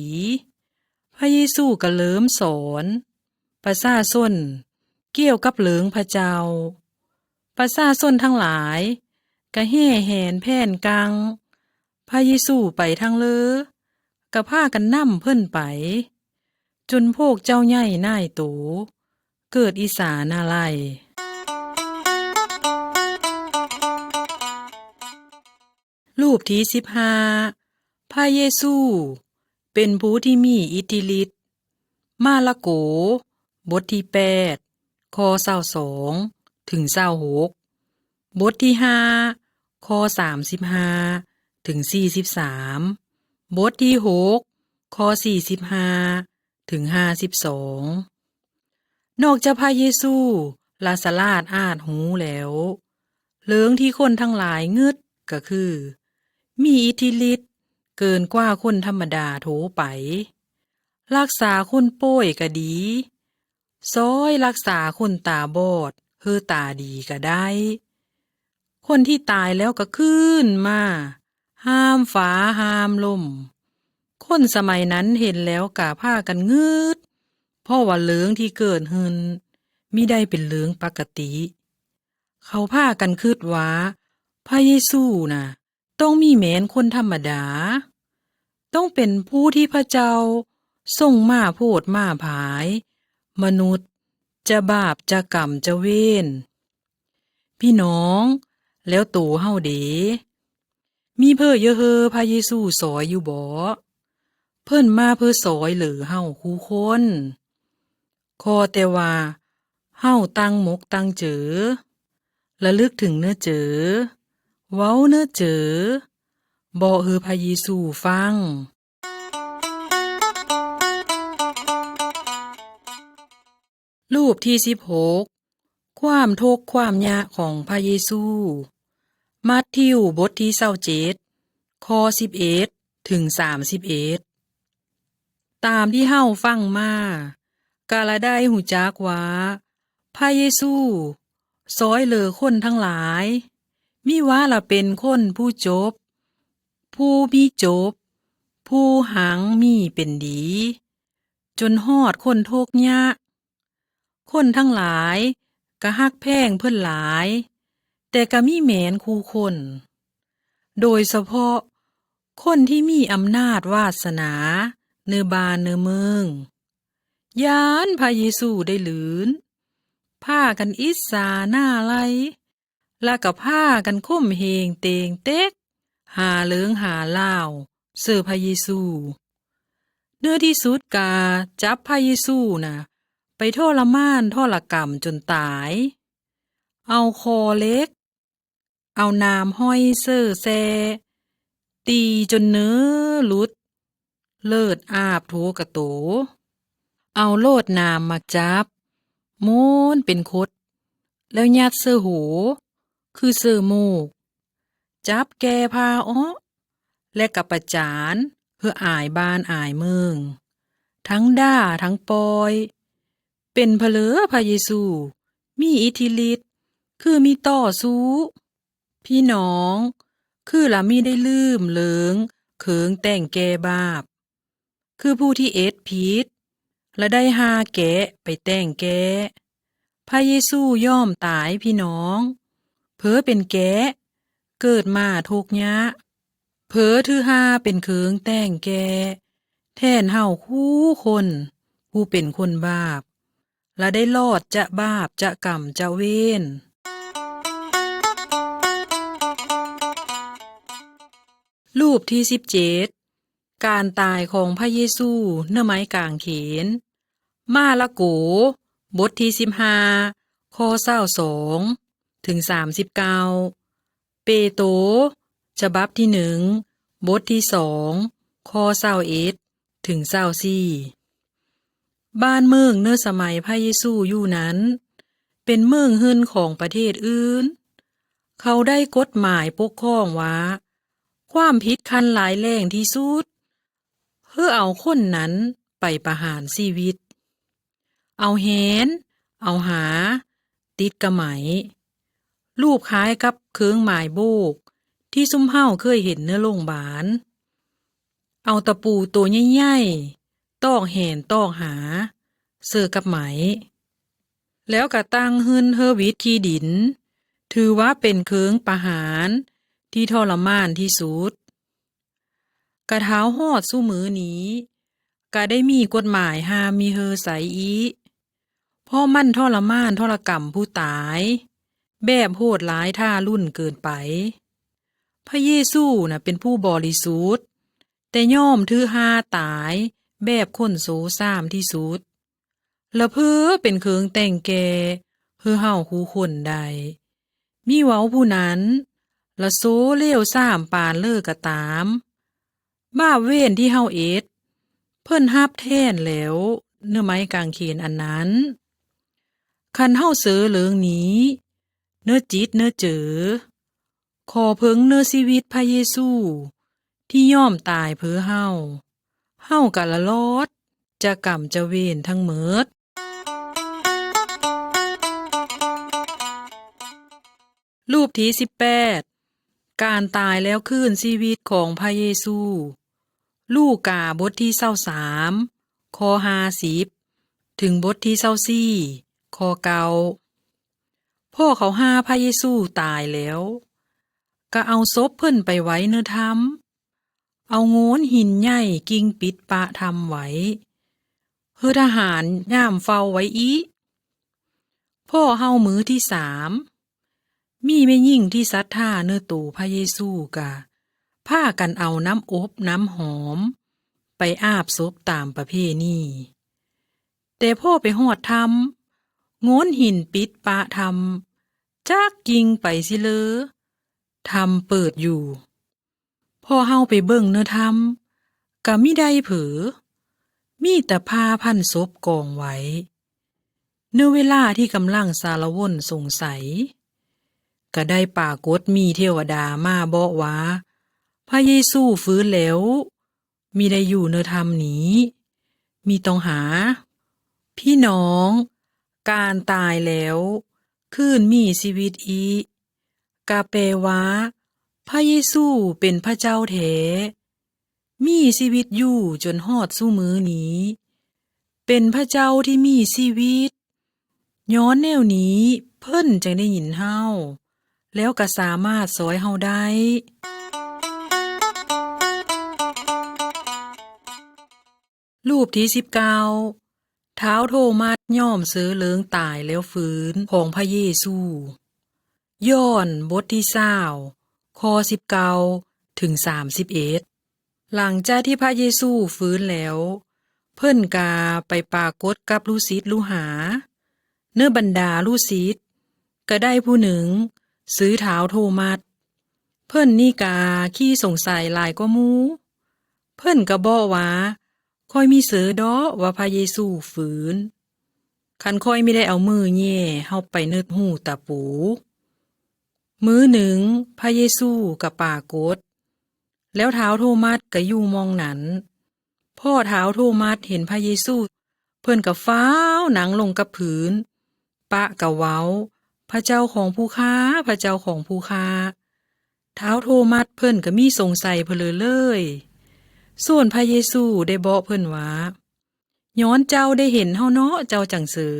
ພະເຢຊູກໍເລີ່ມສອນປະຊາຊົນກ່ຽວກັບເລື່ອງພະເຈົ້າ. ປະຊາຊົນທັງຫຼາຍກໍແຫ່ແຫນແຜ່ນກັງພະເຢຊູໄປທາງເລີ, ກໍພາກັນນຳເພິ່ນໄປ, ຈົນພວກເຈົ້າໃຫຍ່ນາຍໂຕເກີດອິດສາໜ້າໄຫຼ. ຮູບທີສິບຫ້າ ພະເຢຊູເປັນຜູ້ທີ່ມີອິດທິລິດ. ມາລະໂກ ບົດທີແປດ ຂໍ້ຊາວສອງ ເຖິງຊາວຫົກ, ບົດທີຫ້າ ຂໍ້ສາມສິບຫ້າ ເຖິງສີ່ສິບສາມ, ບົດທີຫົກ ຂໍ້ສີ່ສິບຫ້າ ເຖິງຫ້າສິບສອງ. ນອກຈາກພະເຢຊູລະສະຫຼາດອາດຮູ້ແລ້ວ, ເລື່ອງທີ່ຄົນທັງຫຼາຍງຶດກໍຄື ມີອິດທິລິດເກີນກວ່າຄົນທຳມະດາທົ່ວໄປ, ລັກສາຄົນປ່ວຍກໍດີ, ຊ່ອຍລັກສາຄົນຕາບອດ ຫຼື ຕາດີກໍໄດ້. ຄົນທີ່ຕາຍແລ້ວກໍຄືນມາ ຫາມຟ້າຫາມລົມ. ຄົນສະໄໝນັ້ນເຫັນແລ້ວກໍພາກັນງຶດ, ເພາະວ່າເລື່ອງທີ່ເກີດຂຶ້ນມິໄດ້ເປັນເລື່ອງປົກກະຕິ. ເຂົາພາກັນຄິດວ່າພະເຢຊູນະ ຕ້ອງມີແມ່ນຄົນທຳມະດາ, ຕ້ອງເປັນຜູ້ທີ່ພະເຈົ້າສົ່ງມາໂຜດມາຜາຍມະນຸດຈະບາບຈະກຳຈະເວນ. ພີ່ນ້ອງ, ແລ້ວໂຕເຮົາເດ? ມີເພີເຢເຮີພະເຢຊູຊ່ອຍຢູ່ບໍ? ເພິ່ນມາເພື່ອຊ່ອຍເຫຼືອເຮົາຄູ່ຄົນ. ຂໍແຕ່ວ່າເຮົາຕັ້ງມົກຕັ້ງເຈີ, ລະລຶກເຖິງເນື້ອເຈີ, ເວົ້າເນື້ອເຈີ, ບອກເຮີພະເຢຊູຟັງ. ຮູບທີສິບຫົກ ຄວາມທຸກຄວາມຍາກຂອງພະເຢຊູ. ມັດທິວ ບົດທີຊາວເຈັດ ຂໍ້ສິບເອັດ ເຖິງສາມສິບເອັດ. ຕາມທີ່ເຮົາຟັງມາ, ກະລະໄດ້ຮູ້ຈັກວ່າ ພະເຢຊູຊ່ອຍເຫຼືອຄົນທັງຫຼາຍ, ມີວ່າລະເປັນຄົນຜູ້ຈົບ, ຜູ້ມີຈົບ, ຜູ້ຮັ່ງມີເປັນດີ, ຈົນຮອດຄົນທຸກຍາກ. ຄົນທັງຫຼາຍກະຮັກແພງເພິ່ນຫຼາຍ, ແຕ່ກະມີແມ່ນຄູ່ຄົນ, ໂດຍສະເພາະຄົນທີ່ມີອຳນາດວາດສະໜາເນີບ້ານເນີເມືອງ. ຢ້ານພະເຢຊູໄດ້ລື່ນ, ພາກັນອິດສາໜ້າໄຫຼ, ລະກະພາກັນຂົ່ມເຫງເຕງເຕັກ, ຫາເລື່ອງຫາລາວເສີພະເຢຊູ. ເນື້ອທີ່ສຸດກະຈັບພະເຢຊູນະ ໄປທໍລະມານທໍລະກຳຈົນຕາຍ, ເອົາຄໍເຫຼັກ, ເອົານ້ຳຫ້ອຍເສີແຊ່, ຕີຈົນເນື້ອຫຼຸດ, ເລືອດອາບທົ່ວກະໂຕ, ເອົາໂລດນ້ຳມາຈັບ, ມ້ວນເປັນຂົດ, ແລ້ວຍັດເສີໂຫ ຄືເສີໝູກ, ຈັບແກ່ຜ້າເອາະ ແລະກະປະຈານເພື່ອອາຍບ້ານອາຍເມືອງ, ທັງດ່າທັງປ່ອຍ. ເປັນພະເລີພະເຢຊູມີອິດທິລິດຄືມີຕໍ່ສູ້. ພີ່ນ້ອງ, ຄືລະມີໄດ້ລືມເລື່ອງເຄື່ອງແຕ່ງແກ້ບາບ, ຄືຜູ້ທີ່ເອັດຜິດ ລະໄດ້ຫາແກະໄປແຕ່ງແກ້. ພະເຢຊູຍອມຕາຍພີ່ນ້ອງ, ເພີເປັນແກະ ເກີດມາທຸກຍາກ, ເພີຖືຫາເປັນເຄື່ອງແຕ່ງແກ້ ແທນເຮົາຄູ່ຄົນ ຜູ້ເປັນຄົນບາບ ລະໄດ້ລອດຈາກບາບຈາກກຳຈາກເວນ. ຮູບທີສິບເຈັດ ການຕາຍຂອງພະເຢຊູເໜືອໄມ້ກາງເຂນ. ມາລະໂກ ບົດທີສິບຫ້າ ຂໍ້ຊາວສອງ ເຖິງສາມສິບເກົ້າ, ເປໂຕ ສະບັບທີໜຶ່ງ ບົດທີສອງ ຂໍ້ຊາວເອັດ ເຖິງຊາວສີ່. ບ້ານເມືອງເໜືອສະໄໝພະເຢຊູຢູ່ນັ້ນ ເປັນເມືອງເຮືອນຂອງປະເທດອື່ນ. ເຂົາໄດ້ກົດໝາຍປົກຄອງວ່າ ຄວາມຜິດຂັ້ນຮ້າຍແຮງທີ່ສຸດ ຄືເອົາຄົນນັ້ນໄປປະຫານຊີວິດ, ເອົາແຫນ, ເອົາຫາ, ຕິດກະໄໝ, ລູບຄ້າຍກັບເຄື່ອງໝາຍໂບກທີ່ຊຸມເຮົາເຄີຍເຫັນໃນໂຮງບານ, ເອົາຕະປູໂຕໃຫຍ່ໆ ຕອກແຫນຕອກຫາເສີກັບໄໝ, ແລ້ວກະຕັ້ງເຮືອນເຮີວິດຂີ້ດິນ, ຖືວ່າເປັນເຄື່ອງປະຫານທີ່ທໍລະມານທີ່ສຸດ. ກະເທົ່າຮອດຊຸມື້ນີ້ ກະໄດ້ມີກົດໝາຍຫ້າມມີເຮີໃຊ້ອີກ, ເພາະມັນທໍລະມານທໍລະກຳຜູ້ຕາຍ ແບບໂຫດຮ້າຍທາລຸນເກີນໄປ. ພະເຢຊູນະເປັນຜູ້ບໍລິສຸດ, ແຕ່ຍອມຖືກຫາຕາຍແບບຄົນໂຊຊາມທີ່ສຸດ. ລະເພີເປັນເຄື່ອງແຕ່ງແກ່ ເພື່ອເຮົາຄູ່ຄົນໄດ້. ມີເວົ້າຜູ້ນັ້ນ ລະໂຊເລວຊາມປານເລີກະຕາມ. ບາບເວນທີ່ເຮົາເອັດ ເພິ່ນຮັບແທນແລ້ວ ເໜືອໄມ້ກາງເຂນອັນນັ້ນ. ຄັນເຮົາເຊີເລີງນີ້ ເນີຈິດເນີເຈີ ຂໍເພິ່ງເນີຊີວິດພະເຢຊູ ທີ່ຍອມຕາຍເພື່ອເຮົາ, ເຮົາກະລະລອດຈາກກຳຈາກເວນທັງໝົດ. ຮູບທີສິບແປດ ການຕາຍແລ້ວຄືນຊີວິດຂອງພະເຢຊູ. ລູກາ ບົດທີຊາວສາມ ຂໍ້ຫ້າສິບ ເຖິງບົດທີຊາວສີ່ ຂໍ້ເກົ້າ. ພໍເຂົາຫາພະເຢຊູຕາຍແລ້ວ ກະເອົາສົບເພິ່ນໄປໄວ້ເນີຖ້ຳ, ເອົາໂງນຫີນໃຫຍ່ກິ່ງປິດປະຖ້ຳໄວ້, ເຮີທະຫານຍາມເຝົ້າໄວ້ອີກ. ພໍເຮົາມື້ທີສາມ ມີແມ່ຍິງທີ່ສັດທາເນີໂຕພະເຢຊູກະພາກັນເອົານ້ຳອົບນ້ຳຫອມໄປອາບສົບຕາມປະເພນີ. ແຕ່ພໍໄປຮອດຖ້ຳ, ໂງນຫີນປິດປະຖ້ຳຈັກກິ່ງໄປຊິເລີ, ຖ້ຳເປີດຢູ່. ພໍເຮົາໄປເບິ່ງເນີຖ້ຳ ກະມິໄດ້ເຜີ, ມີແຕ່ຜ້າພັນສົບກອງໄວ້. ເນີເວລາທີ່ກຳລັງສາລະວົນສົງໄສ, ກະໄດ້ປາກົດມີເທວະດາມາບອກວ່າ ພະເຢຊູຟື້ນແລ້ວ, ມິໄດ້ຢູ່ເນີຖ້ຳນີ້, ມິຕ້ອງຫາ. ພີ່ນ້ອງ, ການຕາຍແລ້ວຄືນມີຊີວິດອີກ ກະແປວ່າ ພະເຢຊູເປັນພະເຈົ້າແທ້, ມີຊີວິດຢູ່ຈົນຮອດຊຸມື້ນີ້, ເປັນພະເຈົ້າທີ່ມີຊີວິດ. ຍ້ອນແນວນີ້ເພິ່ນຈຶ່ງໄດ້ຍິນເຮົາ ແລ້ວກະສາມາດຊ່ອຍເຮົາໄດ້. ຮູບທີສິບເກົ້າ ທ້າວໂທມັດຍອມເຊີເລີງຕາຍແລ້ວຟື້ນຂອງພະເຢຊູ. ຢອນ ບົດທີຊາວ ຂໍ້ສິບເກົ້າ ເຖິງສາມສິບເອັດ. ຫຼັງຈາກທີ່ພະເຢຊູຟື້ນແລ້ວ, ເພິ່ນກະໄປປາກົດກັບລູກສິດລູກຫາ. ເນີບັນດາລູກສິດ ກະໄດ້ຜູ້ໜຶ່ງຊື່ທ້າວໂທມັດ. ເພິ່ນນີ້ກະຂີ້ສົງໄສຫຼາຍກວ່າໝູ່. ເພິ່ນກະບອກວ່າ ຂ້ອຍມິເຊີດອກວ່າພະເຢຊູຟື້ນ, ຄັນຂ້ອຍມິໄດ້ເອົາມືແຍ່ເຂົ້າໄປໃນຮູຕະປູ. ມື້ໜຶ່ງພະເຢຊູກະປາກົດ, ແລ້ວທ້າວໂທມັດກະຢູ່ໝ່ອງນັ້ນ. ພໍທ້າວໂທມັດເຫັນພະເຢຊູ, ເພິ່ນກະຟ້າວນັ່ງລົງກັບພື້ນ, ປະກະເວົ້າ, ພະເຈົ້າຂອງຜູ້ຂ້າ, ພະເຈົ້າຂອງຜູ້ຂ້າ. ທ້າວໂທມັດເພິ່ນກະມິສົງໄສເພີເລີຍ. ສ່ວນພະເຢຊູໄດ້ບອກເພິ່ນວ່າ, ຍ້ອນເຈົ້າໄດ້ເຫັນເຮົາເນາະ ເຈົ້າຈັ່ງເຊີ.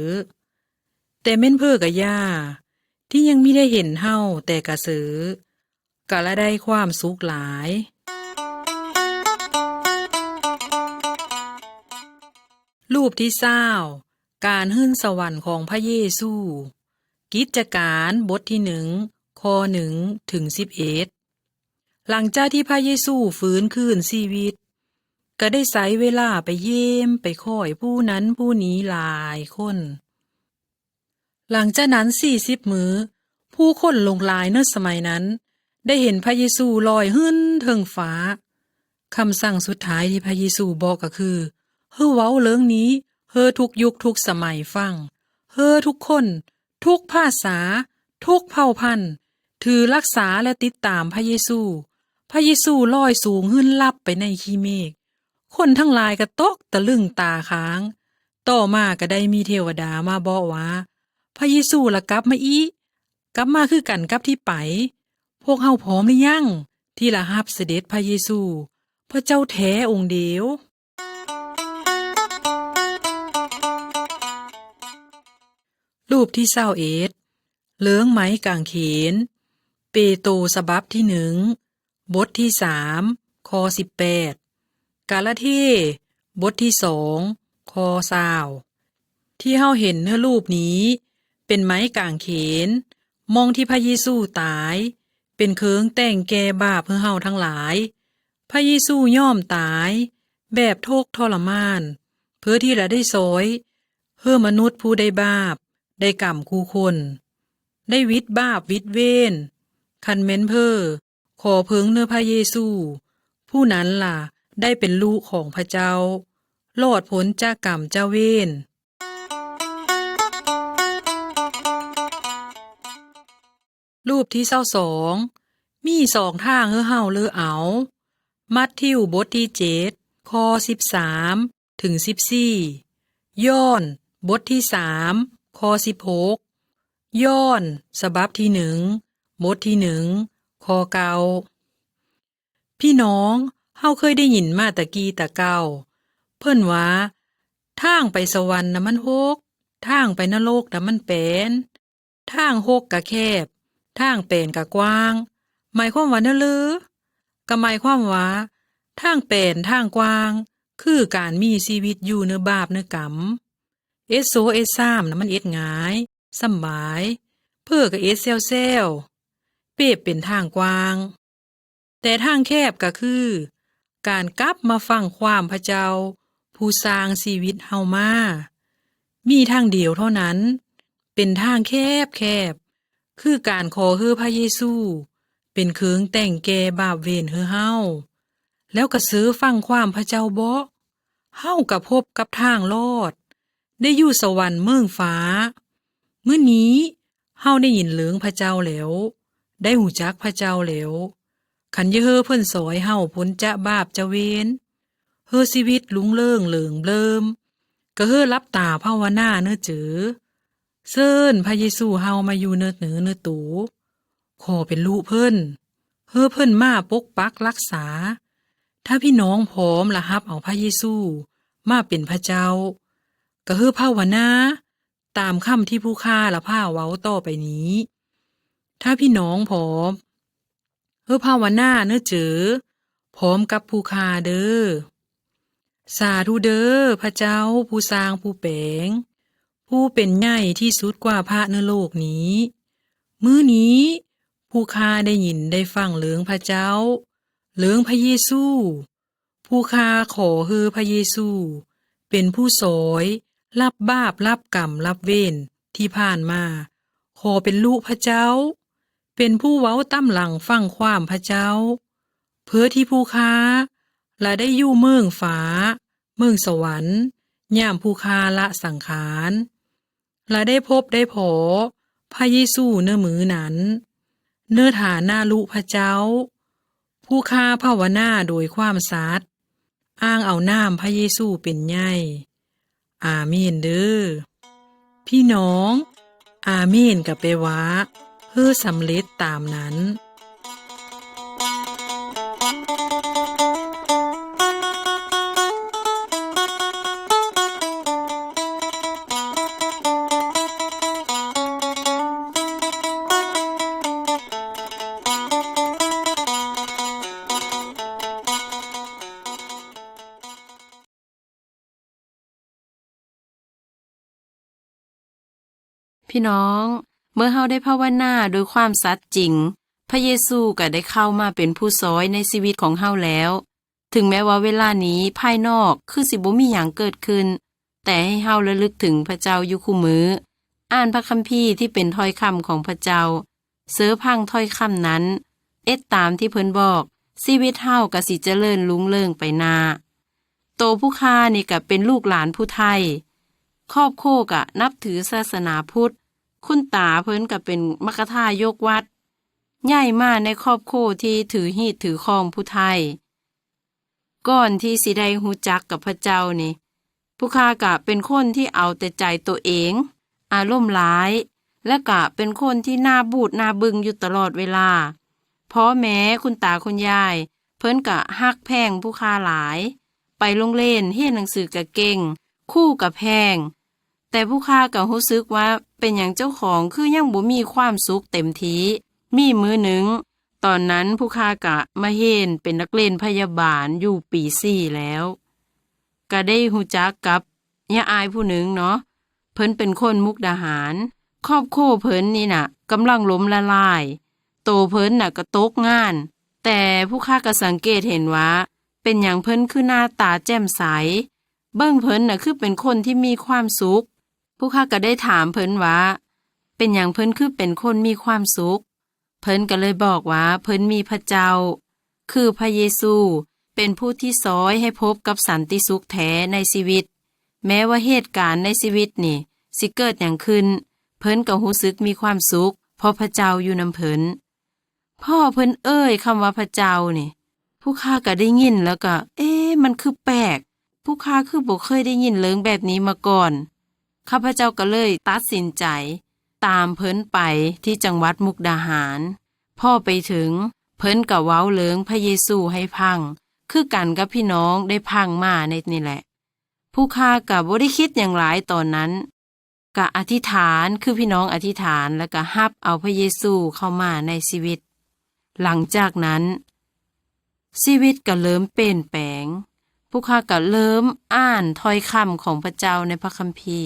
ແຕ່ແມ່ນເພີກະຢ່າ, ທີ່ຍັງມິໄດ້ເຫັນເຮົາແຕ່ກະເຊີ, ກະລະໄດ້ຄວາມສຸກຫຼາຍ. ຮູບທີຊາວ ການຂຶ້ນສະຫວັນຂອງພະເຢຊູ. ກິດຈະການ ບົດທີໜຶ່ງ ຂໍ້ໜຶ່ງ ເຖິງສິບເອັດ. ຫຼັງຈາກທີ່ພະເຢຊູຟື້ນຄືນຊີວິດ, ກໍໄດ້ໃຊ້ເວລາໄປຢ້ຽມໄປຄ້ອຍຜູ້ນັ້ນຜູ້ນີ້ຫຼາຍຄົນ. ຫຼັງຈາກນັ້ນສີ່ສິບມື້ ຜູ້ຄົນຫຼວງຫຼາຍໃນສະໄໝນັ້ນ ໄດ້ເຫັນພະເຢຊູລອຍຂຶ້ນເທິງຟ້າ. ຄຳສັ່ງສຸດທ້າຍທີ່ພະເຢຊູບອກກໍຄື ໃຫ້ເວົ້າເລື່ອງນີ້ໃຫ້ທຸກຍຸກທຸກສະໄໝຟັງ, ໃຫ້ທຸກຄົນ, ທຸກພາສາ, ທຸກເຜົ່າພັນ ຖືຮັກສາ ແລະ ຕິດຕາມພະເຢຊູ. ພະເຢຊູລອຍສູງຂຶ້ນລັບໄປໃນຂີ້ເມກ. ຄົນທັງຫຼາຍກໍຕົກຕະລຶງຕາຄ້າງ. ຕໍ່ມາກໍໄດ້ມີເທວະດາມາບອກວ່າ ພະເຢຊູລະກັບມາອີກ, ກັບມາຄືກັນກັບທີ່ໄປ. ພວກເຮົາພ້ອມຫຼືຍັງທີ່ລະຮັບສະເດັດພະເຢຊູ, ພະເຈົ້າແທ້ອົງດຽວ? ຮູບທີຊາວເອັດ ເລີງໄມ້ກາງເຂນ. ເປໂຕສະບັບທີໜຶ່ງ ບົດທີສາມ ຂໍ້ສິບແປດ, ກາລາເທ ບົດທີສອງ ຂໍ້ຊາວ. ທີ່ເຮົາເຫັນໃນຮູບນີ້ ເປັນໄມ້ກາງເຂນ ໝ່ອງທີ່ພະເຢຊູຕາຍ ເປັນເຄື່ອງແຕ່ງແກ່ບາບໃຫ້ເຮົາທັງຫຼາຍ. ພະເຢຊູຍອມຕາຍແບບທຸກທໍລະມານ ເພື່ອທີ່ລະໄດ້ຊ່ອຍໃຫ້ມະນຸດຜູ້ໄດ້ບາບໄດ້ກຳຄູ່ຄົນ ໄດ້ຫວິດບາບຫວິດເວນ. ຄັນແມ່ນເພີ້ຂໍເພິ່ງເນີພະເຢຊູ, ຜູ້ນັ້ນລະໄດ້ເປັນລູກຂອງພະເຈົ້າ, ລອດພົ້ນຈາກກຳຈະເວນ. ຮູບທີຊາວສອງ ມີສອງທາງໃຫ້ເຮົາເລືອກເອົາ. ມັດທິວບົດທີເຈັດ ຂໍ້ສິບສາມ ເຖິງສິບສີ່, ຍອນບົດທີສາມ ຂໍ້ສິບຫົກ, ຍອນສະບັບທີໜຶ່ງ ບົດທີໜຶ່ງ ຂໍ້ເກົ້າ. ພີ່ນ້ອງ, ເຮົາເຄີຍໄດ້ຍິນມາແຕ່ກີ້ແຕ່ເກົ່າ ເພິ່ນວ່າ ທາງໄປສະຫວັນນະມັນຫົກ, ທາງໄປນະລົກນະມັນແປນ, ທາງຫົກກະແຄບ, ທາງແປນກະກວ້າງ. ໝາຍຄວາມວ່າແນວເລີ? ກະໝາຍຄວາມວ່າ ທາງແປນທາງກວ້າງ ຄືການມີຊີວິດຢູ່ເນີບາບເນີກຳ. ເອັດໂຊເອັດຊາມນະມັນເອັດງ່າຍ, ສຳບາຍ, ເພີ້ກະເອັດແຊວໆ, ເປັບເປັນທາງກວ້າງ. ແຕ່ທາງແຄບກໍຄື ການກັບມາຟັງຄວາມພະເຈົ້າ ຜູ້ສ້າງຊີວິດເຮົາມາ. ມີທາງດຽວເທົ່ານັ້ນ ເປັນທາງແຄບໆ ຄືການຂໍໃຫ້ພະເຢຊູເປັນເຄື່ອງແຕ່ງແກ່ບາບເວນໃຫ້ເຮົາ ແລ້ວກໍເຊີຟັງຄວາມພະເຈົ້າເບາະ, ເຮົາກໍພົບກັບທາງລອດ ໄດ້ຢູ່ສະຫວັນເມືອງຟ້າ. ມື້ນີ້ເຮົາໄດ້ຍິນເລື່ອງພະເຈົ້າແລ້ວ, ໄດ້ຮູ້ຈັກພະເຈົ້າແລ້ວ. ຄັນຢາກໃຫ້ເພິ່ນຊ່ອຍເຮົາພົ້ນຈາກບາບຈາກເວນ, ໃຫ້ຊີວິດລຸ່ງເລີງເລີງເລີມ, ກໍໃຫ້ຫຼັບຕາພາວະນາເນີເຈີ. ເຊີນພະເຢຊູເຮົາມາຢູ່ເນີເນີໂຕ. ຂໍເປັນລູກເພິ່ນ, ໃຫ້ເພິ່ນມາປົກປັກລັກສາ. ຖ້າພີ່ນ້ອງພ້ອມລະຮັບເອົາພະເຢຊູມາເປັນພະເຈົ້າ, ກໍໃຫ້ພາວະນາຕາມຄຳທີ່ຜູ້ຂ້າລະພາເວົ້າຕໍ່ໄປນີ້. ຖ້າພີ່ນ້ອງພ້ອມ, ໃຫ້ພາວະນາເນີເຈີ ພ້ອມກັບຜູ້ຂ້າເດີ. ສາທຸເດີ ພະເຈົ້າຜູ້ສ້າງຜູ້ແປງ, ຜູ້ເປັນໃຫຍ່ທີ່ສຸດກວ່າພະໃນໂລກນີ້. ມື້ນີ້ຜູ້ຂ້າໄດ້ຍິນໄດ້ຟັງເລື່ອງພະເຈົ້າ, ເລື່ອງພະເຢຊູ. ຜູ້ຂ້າຂໍໃຫ້ພະເຢຊູເປັນຜູ້ຊ່ອຍ ລັບບາບ ລັບກຳ ລັບເວນທີ່ຜ່ານມາ. ຂໍເປັນລູກພະເຈົ້າ, ເປັນຜູ້ເວົ້າຕາມຫຼັງຟັງຄວາມພະເຈົ້າ, ເພື່ອທີ່ຜູ້ຂ້າລະໄດ້ຢູ່ເມືອງຟ້າ, ເມືອງສະຫວັນ, ຍາມຜູ້ຂ້າລະສັງຂານ. ລະໄດ້ພົບໄດ້ພໍ້ພະເຢຊູໃນມື້ນັ້ນ, ເນີຖານະລູກພະເຈົ້າ, ຜູ້ຂ້າພາວະນາໂດຍຄວາມສັດ, ອ້າງເອົານາມພະເຢຊູເປັນໃຫຍ່. ອາເມນເດີ. ພີ່ນ້ອງ, ອາເມນກໍແປວ່າ ເຮີສຳເລັດຕາມນັ້ນ. ພີ່ນ້ອງ, ເມື່ອເຮົາໄດ້ພາວະນາໂດຍຄວາມສັດຈິງ, ພະເຢຊູກໍໄດ້ເຂົ້າມາເປັນຜູ້ຊ່ອຍໃນຊີວິດຂອງເຮົາແລ້ວ. ເຖິງແມ້ວ່າເວລານີ້ພາຍນອກຄືຊິບໍ່ມີຫຍັງເກີດຂຶ້ນ, ແຕ່ໃຫ້ເຮົາລະລຶກເຖິງພະເຈົ້າຢູ່ຄູ່ມື້, ອ່ານພະຄຳພີທີ່ເປັນຖ້ອຍຄຳຂອງພະເຈົ້າ, ເຊີຟັງຖ້ອຍຄຳນັ້ນ, ເຮັດຕາມທີ່ເພິ່ນບອກ, ຊີວິດເຮົາກໍຊິຈະເລີນຮຸ່ງເລີງໄປໜ້າ. ໂຕຜູ້ຂ້ານີ້ກໍເປັນລູກຫຼານຜູ້ໄທ, ຄອບຄົວກໍນັບຖືສາສະໜາພຸດ, ຄຸນຕາເພິ່ນກໍເປັນມັກຄະທາຍົກວັດ, ໃຫຍ່ມາໃນຄອບຄົວທີ່ຖືຮີດຖືຄອງຜູ້ໄທ. ກ່ອນທີ່ຊິໄດ້ຮູ້ຈັກກັບພະເຈົ້ານີ້, ຜູ້ຂ້າກະເປັນຄົນທີ່ເອົາແຕ່ໃຈໂຕເອງ, ອາລົມຫຼາຍ, ແລະກະເປັນຄົນທີ່ໜ້າບູດໜ້າບຶ້ງຢູ່ຕະຫຼອດເວລາ. ພໍ່ແມ່, ຄຸນຕາຄຸນຍາຍ, ເພິ່ນກະຮັກແພງຜູ້ຂ້າຫຼາຍ. ໄປໂຮງຮຽນ, ຮຽນໜັງສືກະເກັ່ງ, ຄູກະແພງ. ແຕ່ຜູ້ຂ້າກໍຮູ້ສຶກວ່າເປັນຫຍັງເຈົ້າຂອງຄືຍັງບໍ່ມີຄວາມສຸກເຕັມທີ່. ມີມື້ໜຶ່ງ, ຕອນນັ້ນຜູ້ຂ້າກໍມາຮຽນເປັນນັກຮຽນພະຍາບານຢູ່ປີສີ່ແລ້ວ, ກໍໄດ້ຮູ້ຈັກກັບຍາອ້າຍຜູ້ໜຶ່ງເນາະ. ເພິ່ນເປັນຄົນມຸກດາຫານ. ຄອບຄົວເພິ່ນນີ້ນະກຳລັງລົ້ມລະລາຍ, ໂຕເພິ່ນນະກໍຕົກງານ. ແຕ່ຜູ້ຂ້າກໍສັງເກດເຫັນວ່າ ເປັນຫຍັງເພິ່ນຄືໜ້າຕາແຈ່ມໃສ, ເບິ່ງເພິ່ນນະຄືເປັນຄົນທີ່ມີຄວາມສຸກ. ຜູ້ຂ້າກໍໄດ້ຖາມເພິ່ນວ່າ ເປັນຫຍັງເພິ່ນຄືເປັນຄົນມີຄວາມສຸກ? ເພິ່ນກໍເລີຍບອກວ່າເພິ່ນມີພະເຈົ້າ, ຄືພະເຢຊູ, ເປັນຜູ້ທີ່ຊ່ອຍໃຫ້ພົບກັບສັນຕິສຸກແທ້ໃນຊີວິດ. ແມ້ວ່າເຫດການໃນຊີວິດນີ້ຊິເກີດຫຍັງຂຶ້ນ, ເພິ່ນກໍຮູ້ສຶກມີຄວາມສຸກ ເພາະພະເຈົ້າຢູ່ນຳເພິ່ນ. ພໍເພິ່ນເອີ່ຍຄຳວ່າພະເຈົ້ານີ້, ຜູ້ຂ້າກໍໄດ້ຍິນແລ້ວກໍ, ເອ, ມັນຄືແປກ, ຜູ້ຂ້າຄືບໍ່ເຄີຍໄດ້ຍິນເລື່ອງແບບນີ້ມາກ່ອນ. ຂ້າພະເຈົ້າກໍເລີຍຕັດສິນໃຈຕາມເພິ່ນໄປທີ່ຈັງຫວັດມຸກດາຫານ. ພໍໄປເຖິງ, ເພິ່ນກໍເວົ້າເລື່ອງພະເຢຊູໃຫ້ຟັງ, ຄືກັນກັບພີ່ນ້ອງໄດ້ຟັງມາໃນນີ້ແຫຼະ. ຜູ້ຂ້າກໍບໍ່ໄດ້ຄິດຫຍັງຫຼາຍຕອນນັ້ນ, ກະອະທິຖານ ຄືພີ່ນ້ອງອະທິຖານ ແລ້ວກະຮັບເອົາພະເຢຊູເຂົ້າມາໃນຊີວິດ. ຫຼັງຈາກນັ້ນ, ຊີວິດກະເລີ່ມປ່ຽນແປງ. ພວກຂ້າກະເລີ່ມອ່ານຖ້ອຍຄຳຂອງພະເຈົ້າໃນພະຄຳພີ.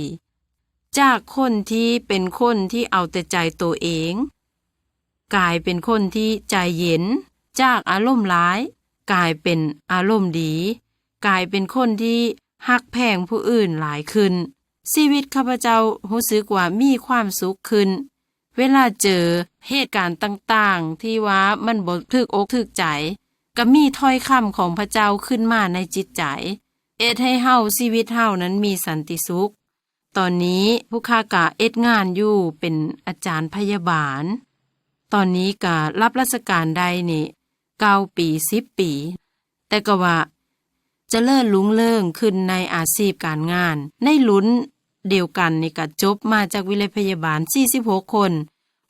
ຈາກຄົນທີ່ເປັນຄົນທີ່ເອົາແຕ່ໃຈໂຕເອງ, ກາຍເປັນຄົນທີ່ໃຈເຢັນ, ຈາກອາລົມຮ້າຍ ກາຍເປັນອາລົມດີ, ກາຍເປັນຄົນທີ່ຮັກແພງຜູ້ອື່ນຫຼາຍຂຶ້ນ. ຊີວິດຂ້າພະເຈົ້າຮູ້ສຶກວ່າມີຄວາມສຸກຂຶ້ນ. ເວລາເຈີເຫດການຕ່າງໆທີ່ວ່າມັນບໍ່ຖືກອົກຖືກໃຈ, ກໍມີຖ້ອຍຄຳຂອງພະເຈົ້າຂຶ້ນມາໃນຈິດໃຈ, ເຮັດໃຫ້ເຮົາ, ຊີວິດເຮົານັ້ນມີສັນຕິສຸກ. ຕອນນີ້ພວກຂ້າກະເຮັດງານຢູ່ເປັນອາຈານພະຍາບານ. ຕອນນີ້ກະຮັບລາຊະການໄດ້ນີ້ເກົ້າປີ, ສິບປີ. ແຕ່ກໍວ່າຈະເລີນຮຸ່ງເຮືອງຂຶ້ນໃນອາຊີບການງານ. ໃນລຸ້ນດຽວກັນນີ້ກະຈົບມາຈາກວິໄລພະຍາບານສີ່ສິບຫົກຄົນ.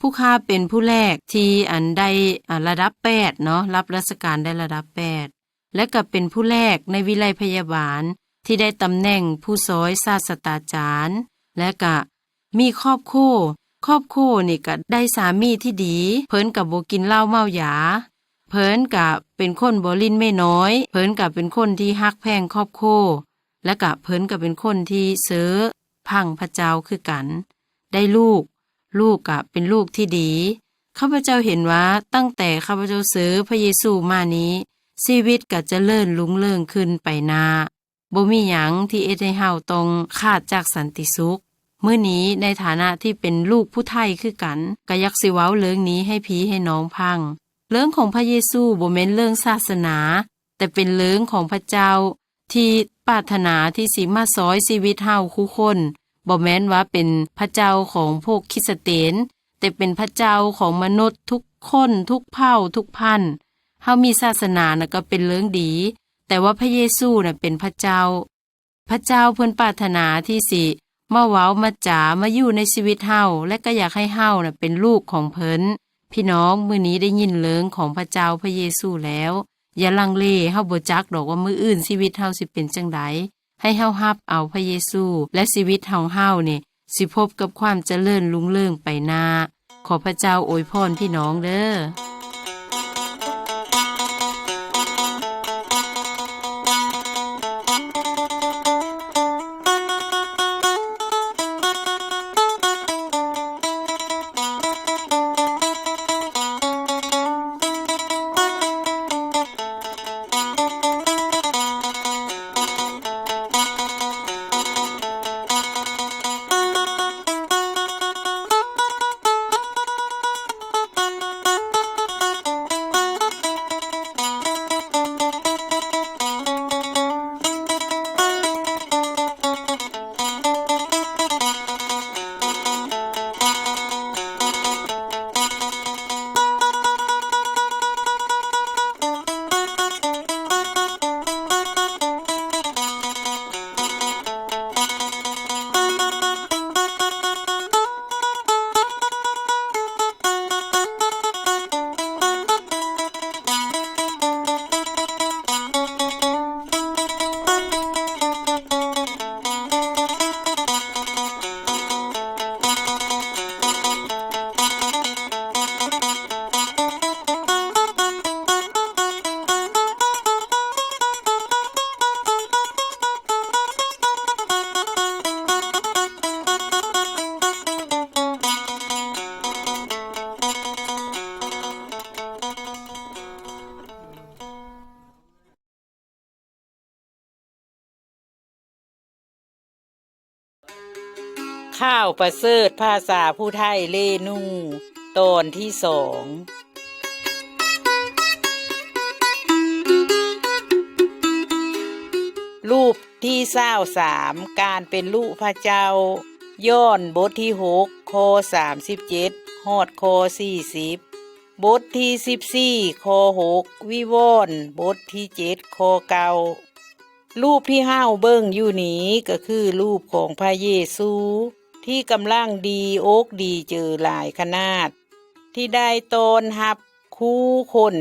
ພວກຂ້າເປັນຜູ້ແລກທີ່ ອັນ ໄດ້ ອາ ລະດັບແປດເນາະ, ຮັບລາຊະການໄດ້ລະດັບແປດ. ແລະກໍເປັນຜູ້ແລກໃນວິໄລພະຍາບານທີ່ໄດ້ຕຳແໜ່ງຜູ້ຊ່ອຍສາດສະຕາຈານ, ແລະກະມີຄອບຄົວ. ຄອບຄົວນີ້ກະໄດ້ສາມີທີ່ດີ, ເພິ່ນກະບໍ່ກິນເຫຼົ້າເມົາຢາ, ເພິ່ນກະເປັນຄົນບໍ່ຫຼິ້ນເມນ້ອຍ, ເພິ່ນກະເປັນຄົນທີ່ຮັກແພງຄອບຄົວ, ແລະກະເພິ່ນກະເປັນຄົນທີ່ເຊີພັງພະເຈົ້າຄືກັນ. ໄດ້ລູກ, ລູກກະເປັນລູກທີ່ດີ. ຂ້າພະເຈົ້າເຫັນວ່າຕັ້ງແຕ່ຂ້າພະເຈົ້າເຊີພະເຢຊູມານີ້, ຊີວິດກະຈະເລີນຮຸ່ງເຮືອງຂຶ້ນໄປໜ້າ. ບໍ່ມີຫຍັງທີ່ເຮັດໃຫ້ເຮົາຕ້ອງຂາດຈາກສັນຕິສຸກ. ມື້ນີ້ໃນຖານະທີ່ເປັນລູກຜູ້ໄທຄືກັນ, ກະຢາກຊິເວົ້າເລື່ອງນີ້ໃຫ້ພີ່ໃຫ້ນ້ອງຟັງ. ເລື່ອງຂອງພະເຢຊູບໍ່ແມ່ນເລື່ອງສາສະໜາ, ແຕ່ເປັນເລື່ອງຂອງພະເຈົ້າ ທີ່ປາດຖະໜາທີ່ຊິມາຊ່ອຍຊີວິດເຮົາຄູ່ຄົນ. ບໍ່ແມ່ນວ່າເປັນພະເຈົ້າຂອງພວກຄຣິສຕຽນ, ແຕ່ເປັນພະເຈົ້າຂອງມະນຸດທຸກຄົນ, ທຸກເຜົ່າ, ທຸກພັນ. ເຮົາມີສາສະໜານະກໍເປັນເລື່ອງດີ, ແຕ່ວ່າພະເຢຊູນະເປັນພະເຈົ້າ. ພະເຈົ້າເພິ່ນປາດຖະໜາທີ່ຊິມາເວົ້າມາຈາ, ມາຢູ່ໃນຊີວິດເຮົາ, ແລະກໍຢາກໃຫ້ເຮົານະເປັນລູກຂອງເພິ່ນ. ພີ່ນ້ອງ, ມື້ນີ້ໄດ້ຍິນເລື່ອງຂອງພະເຈົ້າພະເຢຊູແລ້ວ, ຢ່າລັງເລ, ເຮົາບໍ່ຈັກດອກວ່າມື້ອື່ນຊີວິດເຮົາຊິເປັນຈັ່ງໃດ. ໃຫ້ເຮົາຮັບເອົາພະເຢຊູ ແລະ ຊີວິດຂອງເຮົານີ້ຊິພົບກັບຄວາມຈະເລີນຮຸ່ງເຮືອງໄປໜ້າ. ຂໍພະເຈົ້າອວຍພອນພີ່ນ້ອງເດີ້. ຂ່າວປະເສີດພາສາຜູ້ໄທເລນູ ຕອນທີສອງ. ຮູບທີຊາວສາມ ການເປັນລູກພະເຈົ້າ. ຍອນບົດທີຫົກ ຂໍ້ສາມສິບເຈັດ ຮອດຂໍ້ສີ່ສິບ, ບົດທີສິບສີ່ ຂໍ້ຫົກ, ວິວອນ ບົດທີເຈັດ ຂໍ້ເກົ້າ. ຮູບທີ່ເຮົາເບິ່ງຢູ່ນີ້ກໍຄືຮູບຂອງພະເຢຊູ ທີ່ກຳລັງດີອົກດີເຈີຫຼາຍຂະໜາດ ທີ່ໄດ້ຕ້ອນຮັບຄູ່ຄົນ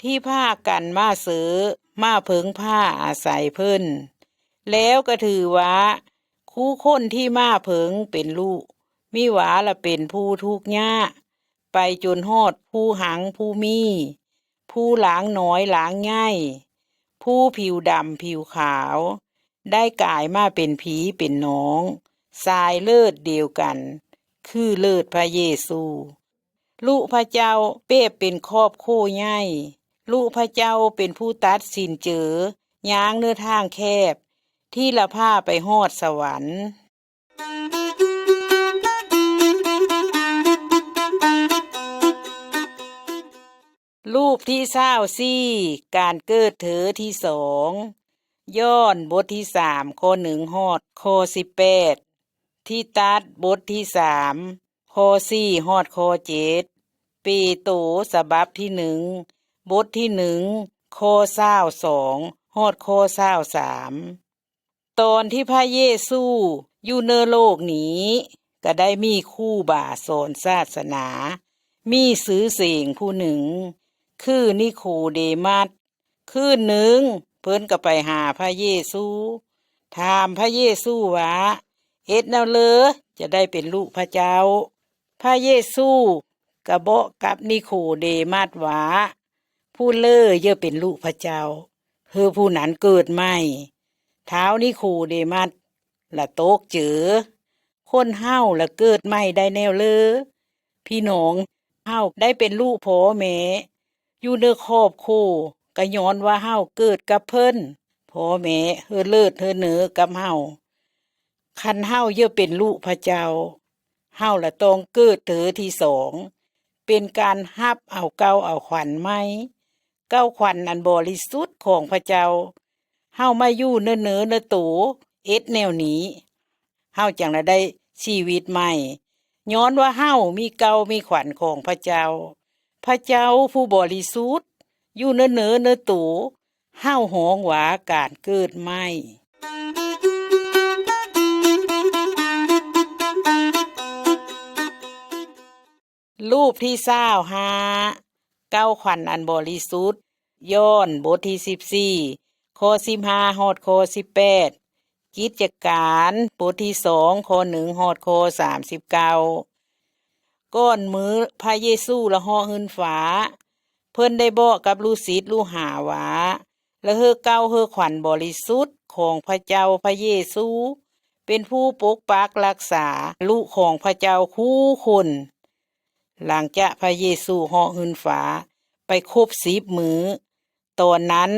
ທີ່ພາກັນມາເຊີ ມາເພິ່ງພາອາໄສເພິ່ນ. ແລ້ວກໍຖືວ່າຄູ່ຄົນທີ່ມາເພິ່ງເປັນລູກ ມີຫວາລະເປັນຜູ້ທຸກຍາກ ໄປຈົນຮອດຜູ້ຮັ່ງຜູ້ມີ, ຜູ້ລາງນ້ອຍລາງໃຫຍ່, ຜູ້ຜິວດຳຜິວຂາວ, ໄດ້ກາຍມາເປັນຜີເປັນໜອງ, ສາຍເລືອດດຽວກັນ ຄືເລືອດພະເຢຊູ. ລູກພະເຈົ້າເປັບເປັນຂອບໂຄໃຫຍ່, ລູກພະເຈົ້າເປັນຜູ້ຕັດສິນເຈີຍ່າງເນີທາງແຄບ ທີ່ລະພາໄປຮອດສະຫວັນ. ຮູບທີຊາວສີ່ ການເກີດເທື່ອທີສອງ. ຍອນບົດທີສາມ ຂໍ້ໜຶ່ງ ຮອດຂໍ້ສິບແປດ, ທີຕັດບົດທີສາມ ຂໍ້ສີ່ ຮອດຂໍ້ເຈັດ, ເປໂຕສະບັບທີໜຶ່ງ ບົດທີໜຶ່ງ ຂໍ້ຊາວສອງ ຮອດຂໍ້ຊາວສາມ. ຕອນທີ່ພະເຢຊູຢູ່ເນີໂລກນີ້ ກໍໄດ້ມີຄູບາສອນສາສະໜາ ມີຊື່ສຽງຜູ້ໜຶ່ງ ຄືນິໂຄເດມັດ. ຄືນໜຶ່ງ ເພິ່ນກໍໄປຫາພະເຢຊູ ຖາມພະເຢຊູວ່າ ເຮັດແນວເລີຈະໄດ້ເປັນລູກພະເຈົ້າ? ພະເຢຊູກໍບອກກັບນິໂຄເດມັດວ່າ ຜູ້ເລີຢ່າເປັນລູກພະເຈົ້າ ເຮີຜູ້ນັ້ນເກີດໃໝ່. ທ້າວນິໂຄເດມັດລະຕົກເຈີ ຄົນເຮົາລະເກີດໃໝ່ໄດ້ແນວເລີ? ພີ່ນ້ອງເຮົາໄດ້ເປັນລູກພໍ່ແມ່ ຢູ່ເນີຄອບຄົວ ກໍຍ້ອນວ່າເຮົາເກີດກັບເພິ່ນ ພໍ່ແມ່ເຮີເລີດເຮີເນີກັບເຮົາ. ຄັນເຮົາຢາກເປັນລູກພະເຈົ້າ ເຮົາລະຕ້ອງເກີດເທື່ອທີສອງ ເປັນການຮັບເອົາເກົ້າເອົາຂວັນໃໝ່ ເກົ້າຂວັນອັນບໍລິສຸດຂອງພະເຈົ້າ. ເຮົາມາຢູ່ເນີເນີໂຕເອັດແນວນີ້ ເຮົາຈັ່ງລະໄດ້ຊີວິດໃໝ່ ຍ້ອນວ່າເຮົາມີເກົ້າມີຂວັນຂອງພະເຈົ້າ. ພະເຈົ້າຜູ້ບໍລິສຸດຢູ່ເນີເນີໂຕ ເຮົາຮ້ອງວ່າການເກີດໃໝ່. ຮູບທີຊາວຫ້າ ເກົ້າຂວັນອັນບໍລິສຸດ. ຍອນບົດທີສິບສີ່ ຂໍ້ສິບຫ້າ ຮອດຂໍ້ສິບແປດ, ກິດຈະການບົດທີສອງ ຂໍ້ໜຶ່ງ ຮອດຂໍ້ສາມສິບເກົ້າ. ກ່ອນມື້ພະເຢຊູລະເຫາະຂຶ້ນຟ້າ ເພິ່ນໄດ້ບອກກັບລູກສິດລູກຫາວ່າ ລະເຮີເກົ້າເຮີຂວັນບໍລິສຸດຂອງພະເຈົ້າພະເຢຊູ ເປັນຜູ້ປົກປັກລັກສາລູກຂອງພະເຈົ້າຄູ່ຄົນ. ຫຼັງຈາກພະເຢຊູເຫາະຂຶ້ນຟ້າໄປຄົບສິບມື້ ຕອນນັ້ນ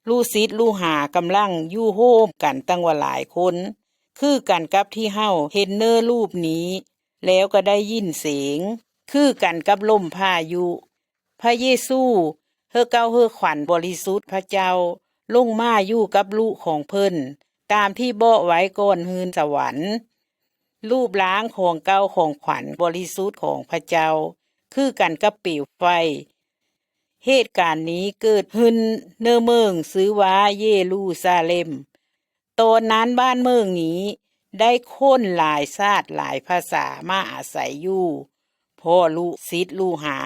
ລູກສິດລູກຫາກຳລັງຢູ່ໂຮມກັນຕັ້ງວ່າຫຼາຍຄົນ ຄືກັນກັບທີ່ເຮົາເຫັນເນີຮູບນີ້ ແລ້ວກໍໄດ້ຍິນສຽງ ຄືກັນກັບລົມພາຍຸ. ພະເຢຊູເຮີເກົ້າເຮີຂວັນບໍລິສຸດພະເຈົ້າລົງມາຢູ່ກັບລູກຂອງເພິ່ນ ຕາມທີ່ບອກໄວ້ກ່ອນຂຶ້ນສະຫວັນ. ຮູບຮ່າງຂອງເກົ້າຂອງຂວັນບໍລິສຸດຂອງພະເຈົ້າ ຄືກັນກັບເປວໄຟ. ເຫດການນີ້ເກີດຂຶ້ນເນີເມືອງຊື່ວ່າເຢຣູຊາເລັມ. ຕອນນັ້ນບ້ານເມືອງນີ້ໄດ້ຄົນຫຼາຍຊາດຫຼາຍພາສາມາອາໄສຢູ່. ພໍລູກສິດລູກຫາ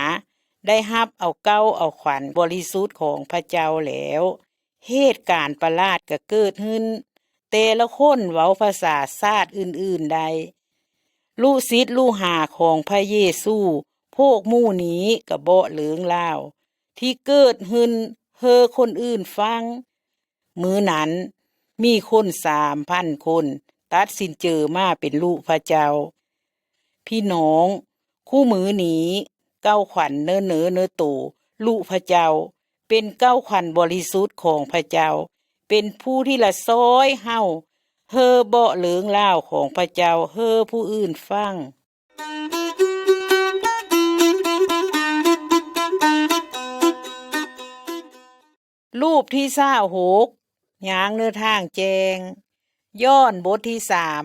ໄດ້ຮັບເອົາເກົ້າເອົາຂວັນບໍລິສຸດຂອງພະເຈົ້າແລ້ວ ເຫດການປະຫຼາດກໍເກີດຂຶ້ນ. ແຕ່ລະຄົນເວົ້າພາສາຊາດອື່ນໆໄດ້. ລູກສິດລູກຫາຂອງພະເຢຊູ ພວກໝູ່ນີ້ກໍເບາະເລື່ອງລາວທີ່ເກີດຂຶ້ນເຮີຄົນອື່ນຟັງ. ມື້ນັ້ນມີຄົນສາມພັນຄົນຕັດສິນເຈີມາເປັນລູກພະເຈົ້າ. ພີ່ນ້ອງ, ຄູ່ມື້ນີ້ເກົ້າຂວັນເນີເນີເນີໂຕລູກພະເຈົ້າ ເປັນເກົ້າຂວັນບໍລິສຸດຂອງພະເຈົ້າ ເປັນຜູ້ທີ່ລະຊ່ອຍເຮົາ ເຮີ້ເບາະເລື່ອງລາວຂອງພະເຈົ້າເຮີ້ຜູ້ອື່ນຟັງ. ຮູບທີຊາວຫົກ ຍ່າງເນີທາງແຈ້ງ. ຢອນບົດທີສາມ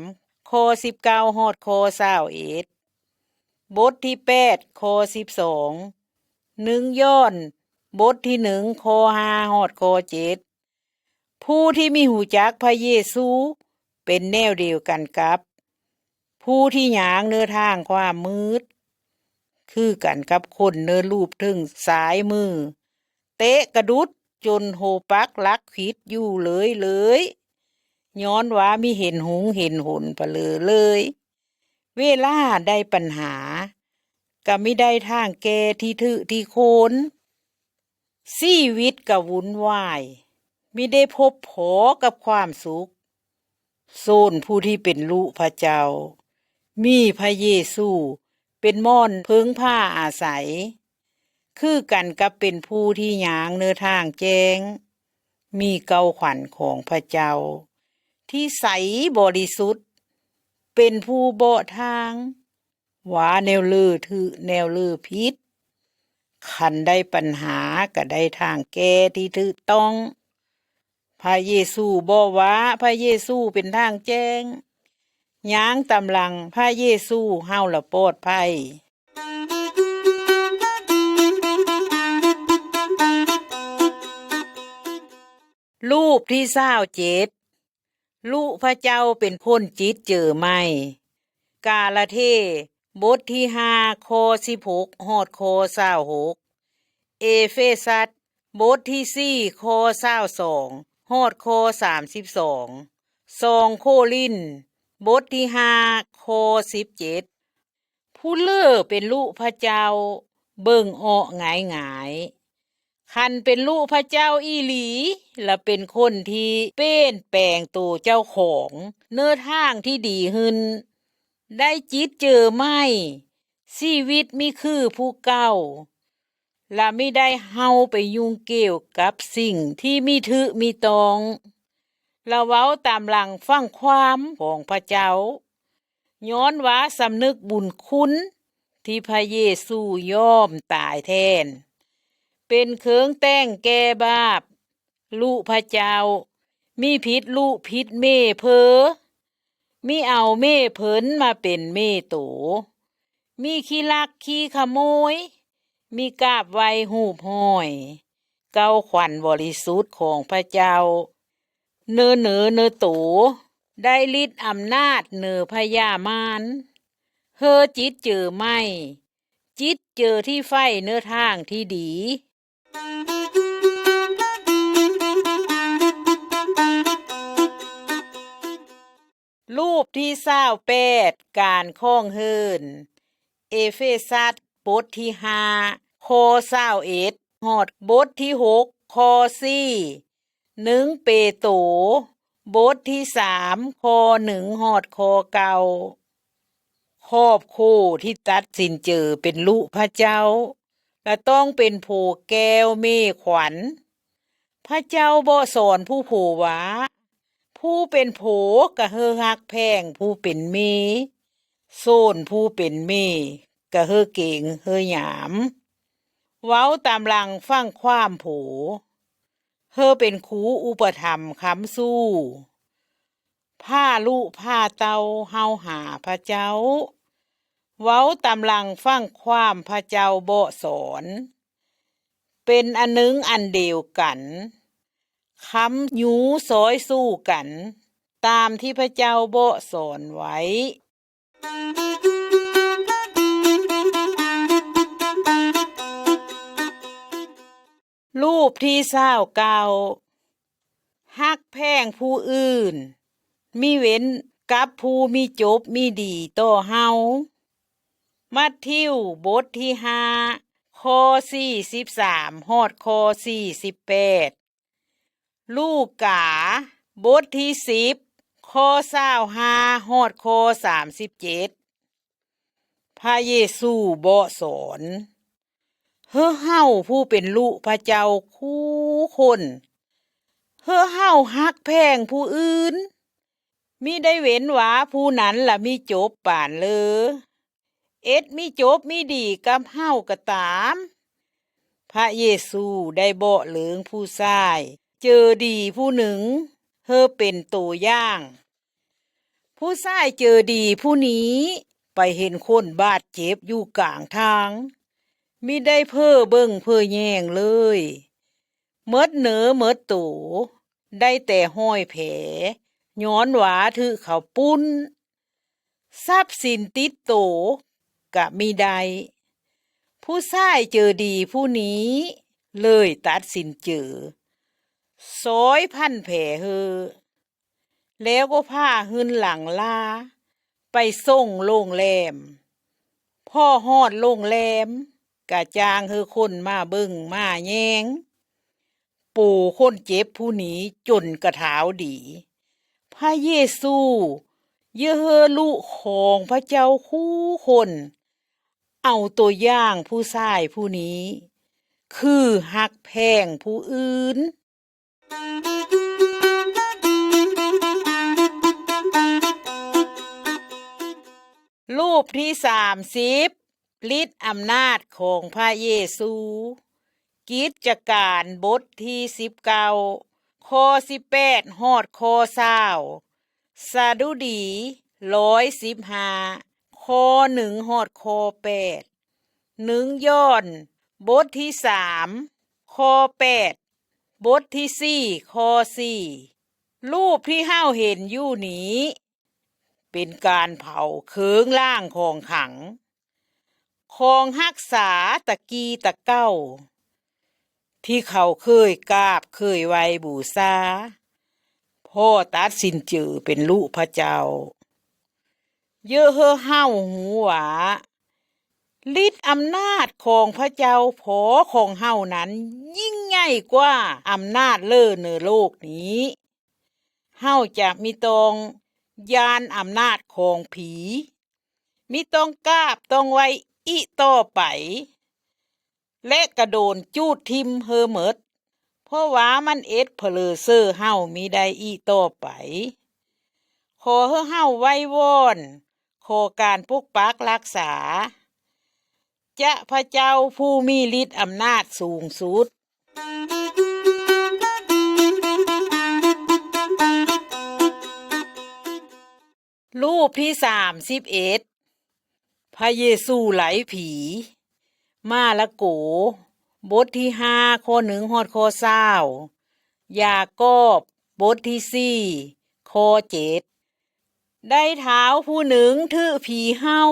ຂໍ້ສິບເກົ້າຮອດຂໍ້ຊາວເອັດ. ບົດທີແປດ ຂໍ້ສິບສອງ. ໜຶ່ງ ຢອນ ບົດທີໜຶ່ງ ຂໍ້ຫ້າຮອດຂໍ້ເຈັດ. ຜູ້ທີ່ມີຮູ້ຈັກພະເຢຊູເປັນແນວດຽວກັນກັບຜູ້ທີ່ຍ່າງເນີທາງຄວາມມືດ, ຄືກັນກັບຄົນເນີຮູບເທິງຊ້າຍມື ເຕະກະດຸດຈົນໂຮປັກຫຼັກຂິດຢູ່ເລີຍໆ, ຍ້ອນວ່າມີເຫັນຫຸງເຫັນຫົນປະເລີເລີຍ. ເວລາໄດ້ປັນຫາ ກະມີໄດ້ທາງແກ້ທີ່ຖືທີ່ໂຄນ. ຊີວິດກະວຸ່ນວາຍ, ມີໄດ້ພົບພໍ້ກັບຄວາມສຸກ. ໂຊນຜູ້ທີ່ເປັນລູກພະເຈົ້າ ມີພະເຢຊູເປັນບ່ອນເພິ່ງພາອາໄສ, ຄືກັນກັບເປັນຜູ້ທີ່ຍ່າງເນີທາງແຈ້ງ, ມີເກົ້າຂວັນຂອງພະເຈົ້າທີ່ໃສບໍລິສຸດ ເປັນຜູ້ເບາະທາງ ວ່າແນວເລີຖືກ ແນວເລີຜິດ. ຄັນໄດ້ປັນຫາກະໄດ້ທາງແກ້ທີ່ຖືກຕ້ອງ. ພະເຢຊູເບາະວ່າພະເຢຊູເປັນທາງແຈ້ງ. ຍ່າງຕາມຫຼັງພະເຢຊູເຮົາລະປອດໄພ. ຮູບທີຊາວເຈັດ ລູກພະເຈົ້າເປັນຄົນຈິດເຈີໃໝ່. ກາລາເທ ບົດທີຫ້າ ຂໍ້ສິບຫົກຮອດຂໍ້ຊາວຫົກ. ເອເຟຊັດ ບົດທີສີ່ ຂໍ້ຊາວສອງຮອດຂໍ້ສາມສິບສອງ. ສອງໂຄລິນ ບົດທີຫ້າ ຂໍ້ສິບເຈັດ. ຜູ້ເລີເປັນລູກພະເຈົ້າເບິ່ງອອກງ່າຍໆ. ຄັນເປັນລູກພະເຈົ້າອີ່ຫຼີ ລະເປັນຄົນທີ່ປ່ຽນແປງໂຕເຈົ້າຂອງເນີທາງທີ່ດີຂຶ້ນ, ໄດ້ຈິດເຈີໃໝ່, ຊີວິດມີຄືຜູ້ເກົ່າ, ລະມິໄດ້ເຮົາໄປຫຍຸ້ງກ່ຽວກັບສິ່ງທີ່ມີຖືກມີຕ້ອງ, ລະເວົ້າຕາມຫຼັງຟັງຄວາມຂອງພະເຈົ້າ. ຍ້ອນວ່າສຳນຶກບຸນຄຸນທີ່ພະເຢຊູຍອມຕາຍແທນ, ເປັນເຄື່ອງແຕ່ງແກ່ບາບ. ລູກພະເຈົ້າມີຜິດລູກຜິດເມເພີ, ມີເອົາເມເພິ່ນມາເປັນເມໂຕ, ມີຂີ້ລັກຂີ້ຂະໂມຍ, ມີກາບໄຫວ້ຮູບຫ້ອຍ. ເກົ້າຂວັນບໍລິສຸດຂອງພະເຈົ້າ ເນີເນີເນີໂຕ ໄດ້ລິດອຳນາດເນີພະຍາມານ. ເຮີ້ຈິດເຈີໃໝ່, ຈິດເຈີທີ່ໃຝ່ເນີທາງທີ່ດີ. ຮູບທີຊາວແປດ ການຂອງເຫີນ. ເອເຟຊັດ ບົດທີຫ້າ ຂໍ້ຊາວເອັດ ຮອດບົດທີຫົກ ຂໍ້ສີ່. ໜຶ່ງເປໂຕ ບົດທີສາມ ຂໍ້ໜຶ່ງ ຮອດຂໍ້ເກົ້າ. ຂອບໂຄທີ່ຕັດສິນເຈີເປັນລູກພະເຈົ້າ ລະຕ້ອງເປັນໂພແກ້ວເມຂວັນ. ພະເຈົ້າເບາະສອນຜູ້ໂພວ່າ, ຜູ້ເປັນໂພກະເຮີຮັກແພງຜູ້ເປັນເມ, ໂຊນຜູ້ເປັນເມກະເຮີເກງເຮີຫຍາມ. ເວົ້າຕາມຫຼັງຟັງຄວາມໂພ, ເຮີເປັນຄູອຸປະຖຳຄ້ຳຊູ. ພາລູກພາເຕົ້າເຮົາຫາພະເຈົ້າ, ເວົ້າຕາມຫຼັງຟັງຄວາມພະເຈົ້າເບາະສອນ, ເປັນອັນໜຶ່ງອັນດຽວກັນ, ຄ້ຳຍູ້ຊອຍສູ້ກັນ, ຕາມທີ່ພະເຈົ້າເບາະສອນໄວ້. ຮູບທີຊາວເກົ້າ ຮັກແພງຜູ້ອື່ນ, ມີເວັ້ນກັບຜູ້ມີຈົບມີດີຕໍ່ເຮົາ. ມັດທິວ ບົດທີຫ້າ ຂໍ້ສີ່ສິບສາມ ຮອດຂໍ້ສີ່ສິບແປດ. ລູກາ ບົດທີສິບ ຂໍ້ຊາວຫ້າ ຮອດຂໍ້ສາມສິບເຈັດ. ພະເຢຊູເບາະສອນ, ເຮີເຮົາຜູ້ເປັນລູກພະເຈົ້າຄູ່ຄົນ, ເຮີເຮົາຮັກແພງຜູ້ອື່ນ, ມິໄດ້ເວັ້ນວ່າຜູ້ນັ້ນລະມີຈົບປານເລີ ເອັດມີຈົບມີດີກັບເຮົາກໍຕາມ. ພະເຢຊູໄດ້ເບາະເຫຼີງຜູ້ຊາຍເຈີດີຜູ້ໜຶ່ງ ເຮີເປັນໂຕຢ່າງ. ຜູ້ຊາຍເຈີດີຜູ້ນີ້ໄປເຫັນຄົນບາດເຈັບຢູ່ກາງທາງ ມິໄດ້ເພີເບິ່ງເພີແຍງເລີຍ ໝົດເໜີໝົດໂຕ ໄດ້ແຕ່ຮອຍແຜ ຍ້ອນວ່າຖືກເຂົາປຸ້ນ ຊັບສິນຕິດໂຕກະມິໄດ້. ຜູ້ຊາຍເຈີດີຜູ້ນີ້ເລີຍຕັດສິນເຈີ ຊອຍພັນແຜເຮີ ແລ້ວກໍພາຮືນຫຼັງລາໄປສົ່ງໂຮງແຮມ. ພໍຮອດໂຮງແຮມ ກະຈ້າງເຮີຄົນມາເບິ່ງມາແຍງ ປູຄົນເຈັບຜູ້ນີ້ຈົນກະທ້າວດີ. ພະເຢຊູເຍາະເຮີລູກຂອງພະເຈົ້າຄູ່ຄົນ ເອົາຕົວຢ່າງຜູ້ຊາຍຜູ້ນີ້ ຄືຮັກແພງຜູ້ອື່ນ. ຮູບທີສາມສິບ ລິດອຳນາດຂອງພະເຢຊູ. ກິດຈະການບົດທີສິບເກົ້າ ຂໍ້ສິບແປດຮອດຂໍ້ຊາວ ສະດຸດີຮ້ອຍສິບຫ້າ ຂໍ້ໜຶ່ງຮອດຂໍ້ແປດ ໜຶ່ງ ຢອນບົດທີສາມ ຂໍ້ແປດ ບົດທີສີ່ ຂໍ້ສີ່. ຮູບທີ່ເຮົາເຫັນຢູ່ນີ້ ເປັນການເຜົາເຄື່ອງລ້າງຂອງຂັງ ຂອງຮັກສາຕະກີ້ຕະເກົ່າ ທີ່ເຂົາເຄີຍກາບເຄີຍໄຫວ້ບູຊາ ພໍຕັດສິນເຈີເປັນລູກພະເຈົ້າ. ເຍາະເຮີເຮົາຮູ້ວ່າ ລິດອຳນາດຂອງພະເຈົ້າພໍ່ຂອງເຮົານັ້ນຍິ່ງໃຫຍ່ກວ່າອຳນາດເລີເໜືອໂລກນີ້. ເຮົາຈະມີຕ້ອງຢ້ານອຳນາດຂອງຜີ, ມີຕ້ອງກາບຕ້ອງໄຫວ້ອີກຕໍ່ໄປ ແລະ ກະໂດນຈູດຖິ້ມເຮີໝົດ, ເພາະວ່າມັນເອັດພະເລີເຊີເຮົາມິໄດ້ອີກຕໍ່ໄປ. ຂໍເຮີເຮົາໄຫວ້ວອນ, ຂໍການປົກປັກຮັກສາຈາກພະເຈົ້າຜູ້ມີລິດອຳນາດສູງສຸດ. ຮູບທີສາມສິບເອັດ ພະເຢຊູໄລ່ຜີ. ມາລະໂກ ບົດທີຫ້າ ຂໍ້ໜຶ່ງຮອດຂໍ້ຊາວ, ຢາກອບ ບົດທີສີ່ ຂໍ້ເຈັດ. ໄດ້ທ້າວຜູ້ໜຶ່ງຖືກຜີເຫົ່າ,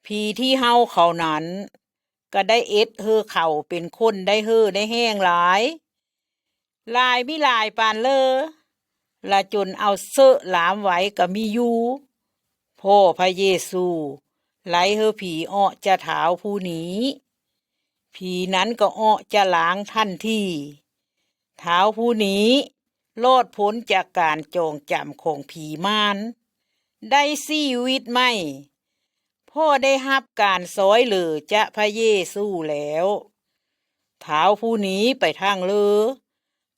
ຜີທີ່ເຫົ່າເຂົານັ້ນ ກະໄດ້ເອັດເຮີເຂົາເປັນຄົນໄດ້ເຮີໄດ້ແຮງຫຼາຍ, ຫຼາຍມີຫຼາຍປານເລີ, ລະຈົນເອົາເຊາະລາມໄວ້ກະມີຢູ່. ພໍພະເຢຊູໄລ່ເຮີຜີອອກຈາກທ້າວຜູ້ນີ້, ຜີນັ້ນກະອອກຈາກຮ່າງທັນທີ. ທ້າວຜູ້ນີ້ລອດພົ້ນຈາກການຈອງຈຳຂອງຜີມານ, ໄດ້ຊີວິດໃໝ່, ພໍໄດ້ຮັບການຊ່ອຍເຫຼືອຈາກພະເຢຊູແລ້ວ. ທ້າວຜູ້ນີ້ໄປທາງເລີ,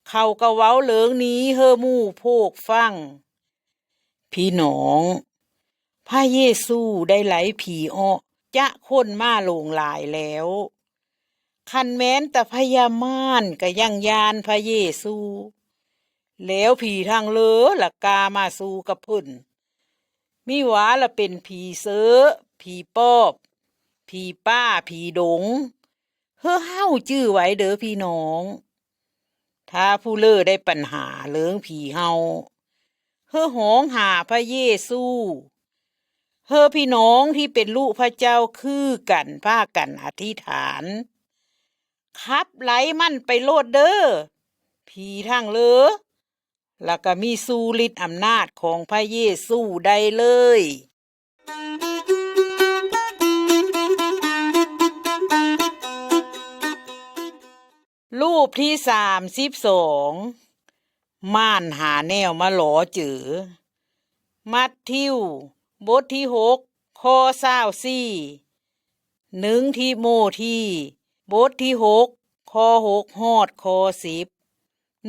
ເຂົາກະເວົ້າເລື່ອງນີ້ເຮີໝູ່ພວກຟັງ. ພີ່ນ້ອງ, ພະເຢຊູໄດ້ໄລ່ຜີອອກຈາກຄົນມາຫຼວງຫຼາຍແລ້ວ. ຄັນແມ່ນແຕ່ພະຍາມານກະຍັງຢ້ານພະເຢຊູ, ແລ້ວຜີທາງເລີລະກ້າມາສູ້ກັບເພິ່ນ. ມີວ່າລະເປັນຜີເຊີ, ຜີປອບ, ຜີປ່າ, ຜີດົງ. ເຮີເຮົາຈື່ໄວ້ເດີພີ່ນ້ອງ. ຖ້າຜູ້ເລີໄດ້ປັນຫາເລື່ອງຜີເຫົ່າ, ເຮີຮ້ອງຫາພະເຢຊູ. ເຮີພີ່ນ້ອງທີ່ເປັນລູກພະເຈົ້າຄືກັນພາກັນອະທິຖານ, ຂັບໄລ່ມັນໄປໂລດເດີ, ຜີທາງເລີ, ລະກະມີສູ້ລິດອຳນາດຂອງພະເຢຊູໄດ້ເລີຍ. ຮູບທີສາມສິບສອງ ມານຫາແນວມາຫຼໍເຈີ. ມັດທິວ ບົດທີຫົກ ຂໍ້ຊາວສີ່, ໜຶ່ງ ທິໂມທີ ບົດທີຫົກ ຂໍ້ຫົກຮອດຂໍ້ສິບ,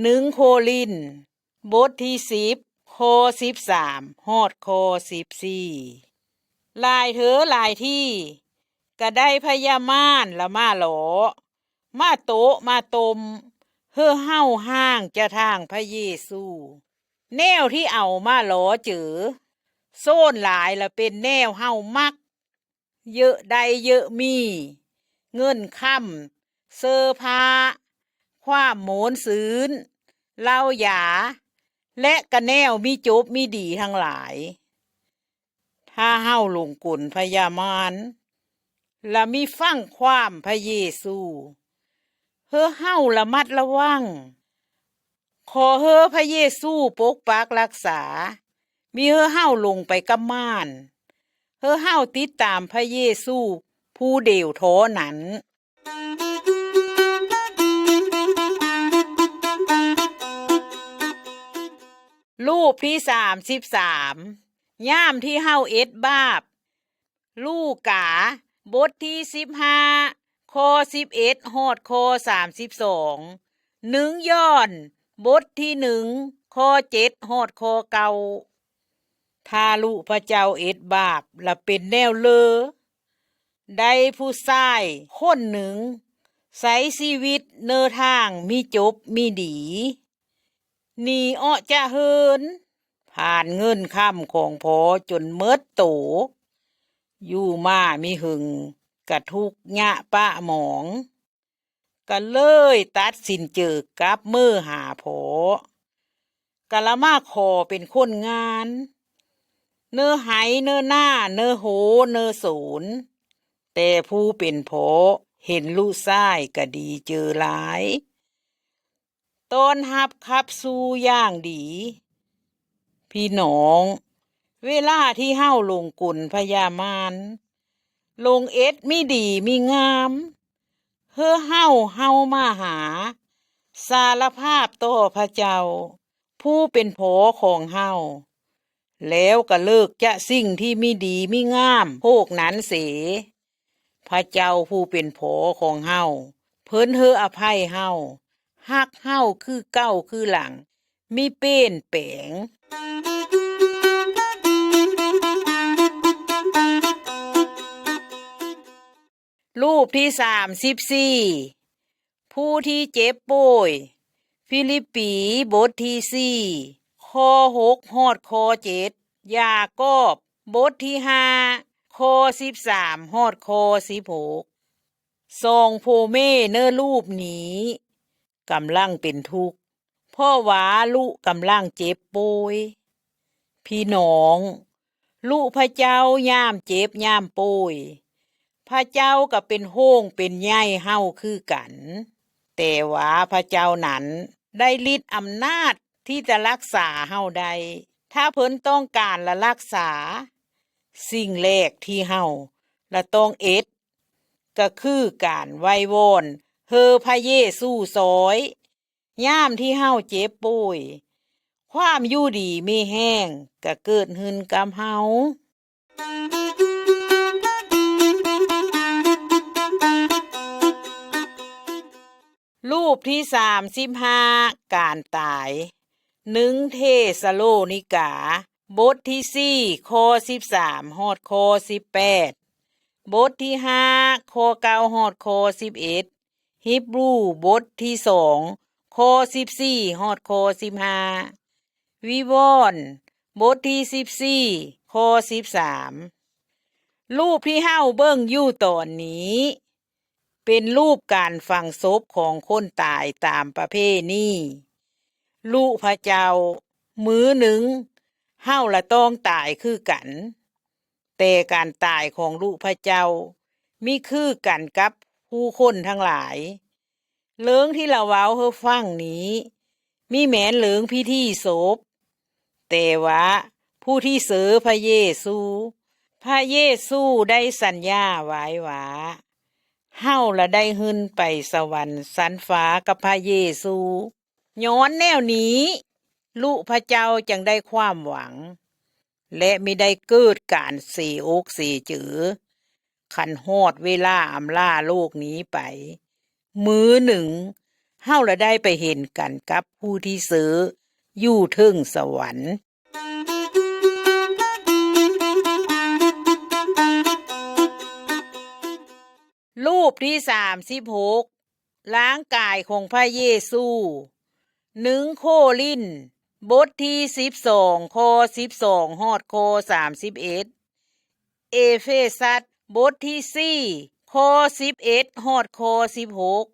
ໜຶ່ງ ໂຄລິນ ບົດທີສິບ ຂໍ້ສິບສາມຮອດຂໍ້ສິບສີ່. ຫຼາຍເທື່ອຫຼາຍທີກະໄດ້ພະຍາມານລະມາຫຼໍ້ ມາໂຕະມາຕົມ ເຮີເຮົາຮ່າງຈະທາງພະເຢຊູ. ແນວທີ່ເອົາມາຫຼໍ້ເຈີ ໂຊນຫຼາຍລະເປັນແນວເຮົາມັກ ເຍີະໄດ້ເຍີະມີ, ເງິນຄຳ, ເສື້ອຜ້າ, ຄວາມມ່ວນຊື່ນ, ເຫຼົ້າຢາ ແລະ ກະແນວມີຈົບມີດີທັງຫຼາຍ. ຖ້າເຮົາຫຼົງກົນພະຍາມານ ລະມີຟັງຄວາມພະເຢຊູ, ເຮີເຮົາລະມັດລະວັງ. ຂໍເຮີພະເຢຊູປົກປັກລັກສາ, ມີເຮີເຮົາຫຼົງໄປກັບມານ, ເຮີເຮົາຕິດຕາມພະເຢຊູຜູ້ດຽວທໍ່ນັ້ນ. ຮູບທີສາມສິບສາມ ຍາມທີ່ເຮົາເຮັດບາບ. ລູກາ ບົດທີສິບຫ້າ ຂໍ້ສິບເອັດ ຮອດຂໍ້ສາມສິບສອງ, ໜຶ່ງ ຢອນ ບົດທີໜຶ່ງ ຂໍ້ເຈັດ ຮອດຂໍ້ເກົ້າ. ຖ້າລູກພະເຈົ້າເຮັດບາບ ລະເປັນແນວເລີ. ໄດ້ຜູ້ຊາຍຄົນໜຶ່ງ ໃຊ້ຊີວິດເນີທາງມີຈົບມີດີ, ໜີເອາະຈາກເຮືອນ, ຜານເງິນຄຳຂອງພໍ່ຈົນໝົດໂຕ, ຢູ່ມາມີຫຶງກະທຸກຍະປະໝອງ, ກະເລີຍຕັດສິນເຈີກັບເມືອຫາພໍ່. ກະລະມາຂໍເປັນຄົນງານ ເນີໄຮ່ເນີນາ ເນີໂຮເນີໂສນ, ແຕ່ຜູ້ເປັນພໍ່ເຫັນລູກຊາຍກະດີເຈີຫຼາຍ, ຕ້ອນຮັບຂັບຊູຢ່າງດີ. ພີ່ນ້ອງ, ເວລາທີ່ເຮົາຫຼົງກົນພະຍາມານ, ຫຼົງເຮັດມີດີມີງາມ, ເຮີເຮົາ ເຮົາມາຫາ ສາລະພາບຕໍ່ພະເຈົ້າ ຜູ້ເປັນພໍ່ຂອງເຮົາ, ແລ້ວກະເລີກຈະສິ່ງທີ່ມີດີມີງາມພວກນັ້ນເສ. ພະເຈົ້າຜູ້ເປັນພໍ່ຂອງເຮົາ ເພິ່ນເຮີອະໄພເຮົາ, ຮັກເຮົາຄືເກົ່າຄືຫຼັງ, ມີປ່ຽນແປງ. ຮູບທີສາມສິບສີ່ ຜູ້ທີ່ເຈັບປ່ວຍ. ຟີລິບປີ ບົດທີສີ່ ຂໍ້ຫົກ ຮອດຂໍ້ເຈັດ, ຢາກອບ ບົດທີຫ້າ ຂໍ້ສິບສາມ ຮອດຂໍ້ສິບຫົກ. ສອງຜົວເມເນີຮູບນີ້ກຳລັງເປັນທຸກ ເພາະວ່າລູກກຳລັງເຈັບປ່ວຍ. ພີ່ນ້ອງ, ລູກພະເຈົ້າຍາມເຈັບຍາມປ່ວຍ, ພະເຈົ້າກໍເປັນຫ່ວງເປັນໃຍເຮົາຄືກັນ. ແຕ່ວ່າພະເຈົ້ານັ້ນໄດ້ລິດອຳນາດທີ່ຈະລັກສາເຮົາໄດ້. ຖ້າເພິ່ນຕ້ອງການລະລັກສາ, ສິ່ງແລກທີ່ເຮົາລະຕ້ອງເຮັດ ກໍຄືການໄຫວ້ວອນເຮີພະເຢຊູຊ່ອຍ. ຍາມທີ່ເຮົາເຈັບປ່ວຍ, ຄວາມຢູ່ດີມີແຮງກະເກີດຂຶ້ນກັບເຮົາ. ຮູບທີສາມສິບຫ້າ ການຕາຍ. ໜຶ່ງເທສະໂລນິກາ ບົດທີສີ່ ຂໍ້ສິບສາມ ຮອດຂໍ້ສິບແປດ, ບົດທີຫ້າ ຂໍ້ເກົ້າ ຮອດຂໍ້ສິບເອັດ, ຮີບຣູ ບົດທີສອງ ຂໍ້ສິບສີ່ ຮອດຂໍ້ສິບຫ້າ, ວິວອນ ບົດທີສິບສີ່ ຂໍ້ສິບສາມ. ຮູບທີ່ເຮົາເບິ່ງຢູ່ຕອນນີ້ ເປັນຮູບການຝັງສົບຂອງຄົນຕາຍຕາມປະເພນີ. ລູກພະເຈົ້າ, ມື້ໜຶ່ງເຮົາລະຕ້ອງຕາຍຄືກັນ, ແຕ່ການຕາຍຂອງລູກພະເຈົ້າມີຄືກັນກັບຜູ້ຄົນທັງຫຼາຍ. ເລື່ອງທີ່ລະເວົ້າເຮີຟັງນີ້ ມີແມ່ນເລື່ອງພິທີສົບ, ແຕ່ວ່າຜູ້ທີ່ເຊີພະເຢຊູ, ພະເຢຊູໄດ້ສັນຍາໄວ້ວ່າ ເຮົາລະໄດ້ຂຶ້ນໄປສະຫວັນຊັ້ນຟ້າກັບພະເຢຊູ. ຍ້ອນແນວນີ້ ລູກພະເຈົ້າຈຶ່ງໄດ້ຄວາມຫວັງ ແລະ ມີໄດ້ເກີດການເສອົກເສເຈີ. ຄັນຮອດເວລາອຳລາໂລກນີ້ໄປ, ມື້ໜຶ່ງເຮົາລະໄດ້ໄປເຫັນກັນກັບຜູ້ທີ່ເຊີຢູ່ເທິງສະຫວັນ. ຮູບທີສາມສິບຫົກ ຮ່າງກາຍຂອງພະເຢຊູ. ໜຶ່ງໂຄລິນ ບົດທີສິບສອງ ຂໍ້ສິບສອງ ຮອດຂໍ້ສາມສິບເອັດ, ເອເຟຊັດ ບົດທີສີ່ ຂໍ້ສິບເອັດ ຮອດຂໍ້ສິບຫົກ,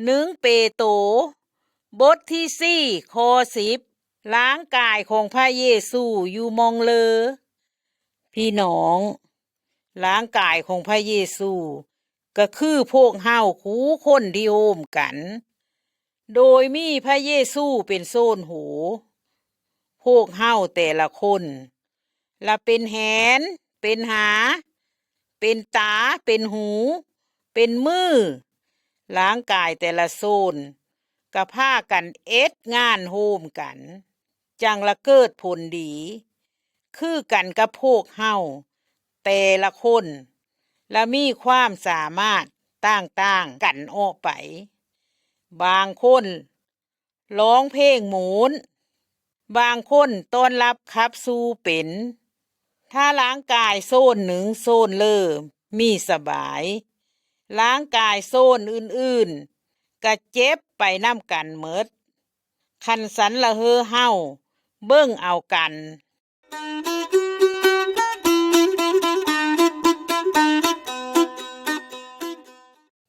ໜຶ່ງເປໂຕ ບົດທີສີ່ ຂໍ້ສິບ ຮ່າງກາຍຂອງພະເຢຊູຢູ່ໝ່ອງເລີ? ພີ່ນ້ອງ, ຮ່າງກາຍຂອງພະເຢຊູກໍຄືພວກເຮົາຄູ່ຄົນທີ່ໂຮມກັນ, ໂດຍມີພະເຢຊູເປັນໂຊນຫົວ. ພວກເຮົາແຕ່ລະຄົນລະເປັນແຮນ, ເປັນຫາ, ເປັນຕາ, ເປັນຫູ, ເປັນມື. ຮ່າງກາຍແຕ່ລະໂຊນກໍພາກັນເຮັດງານໂຮມກັນ, ຈັ່ງລະເກີດຜົນດີ ຄືກັນກັບພວກເຮົາແຕ່ລະຄົນ ລະມີຄວາມສາມາດຕ່າງໆກັນອອກໄປ. ບາງຄົນ ຮ້ອງເພງໂມນ, ບາງຄົນຕ້ອນຮັບຂັບສູ່ເປັນ. ຖ້າຮ່າງກາຍໂຊນໜຶ່ງໂຊນເລີມີສະບາຍ, ຮ່າງກາຍໂຊນອື່ນໆກະເຈັບໄປນຳກັນໝົດ. ຄັນຊັ້ນລະເຮີເຮົາເບິ່ງເອົາກັນ.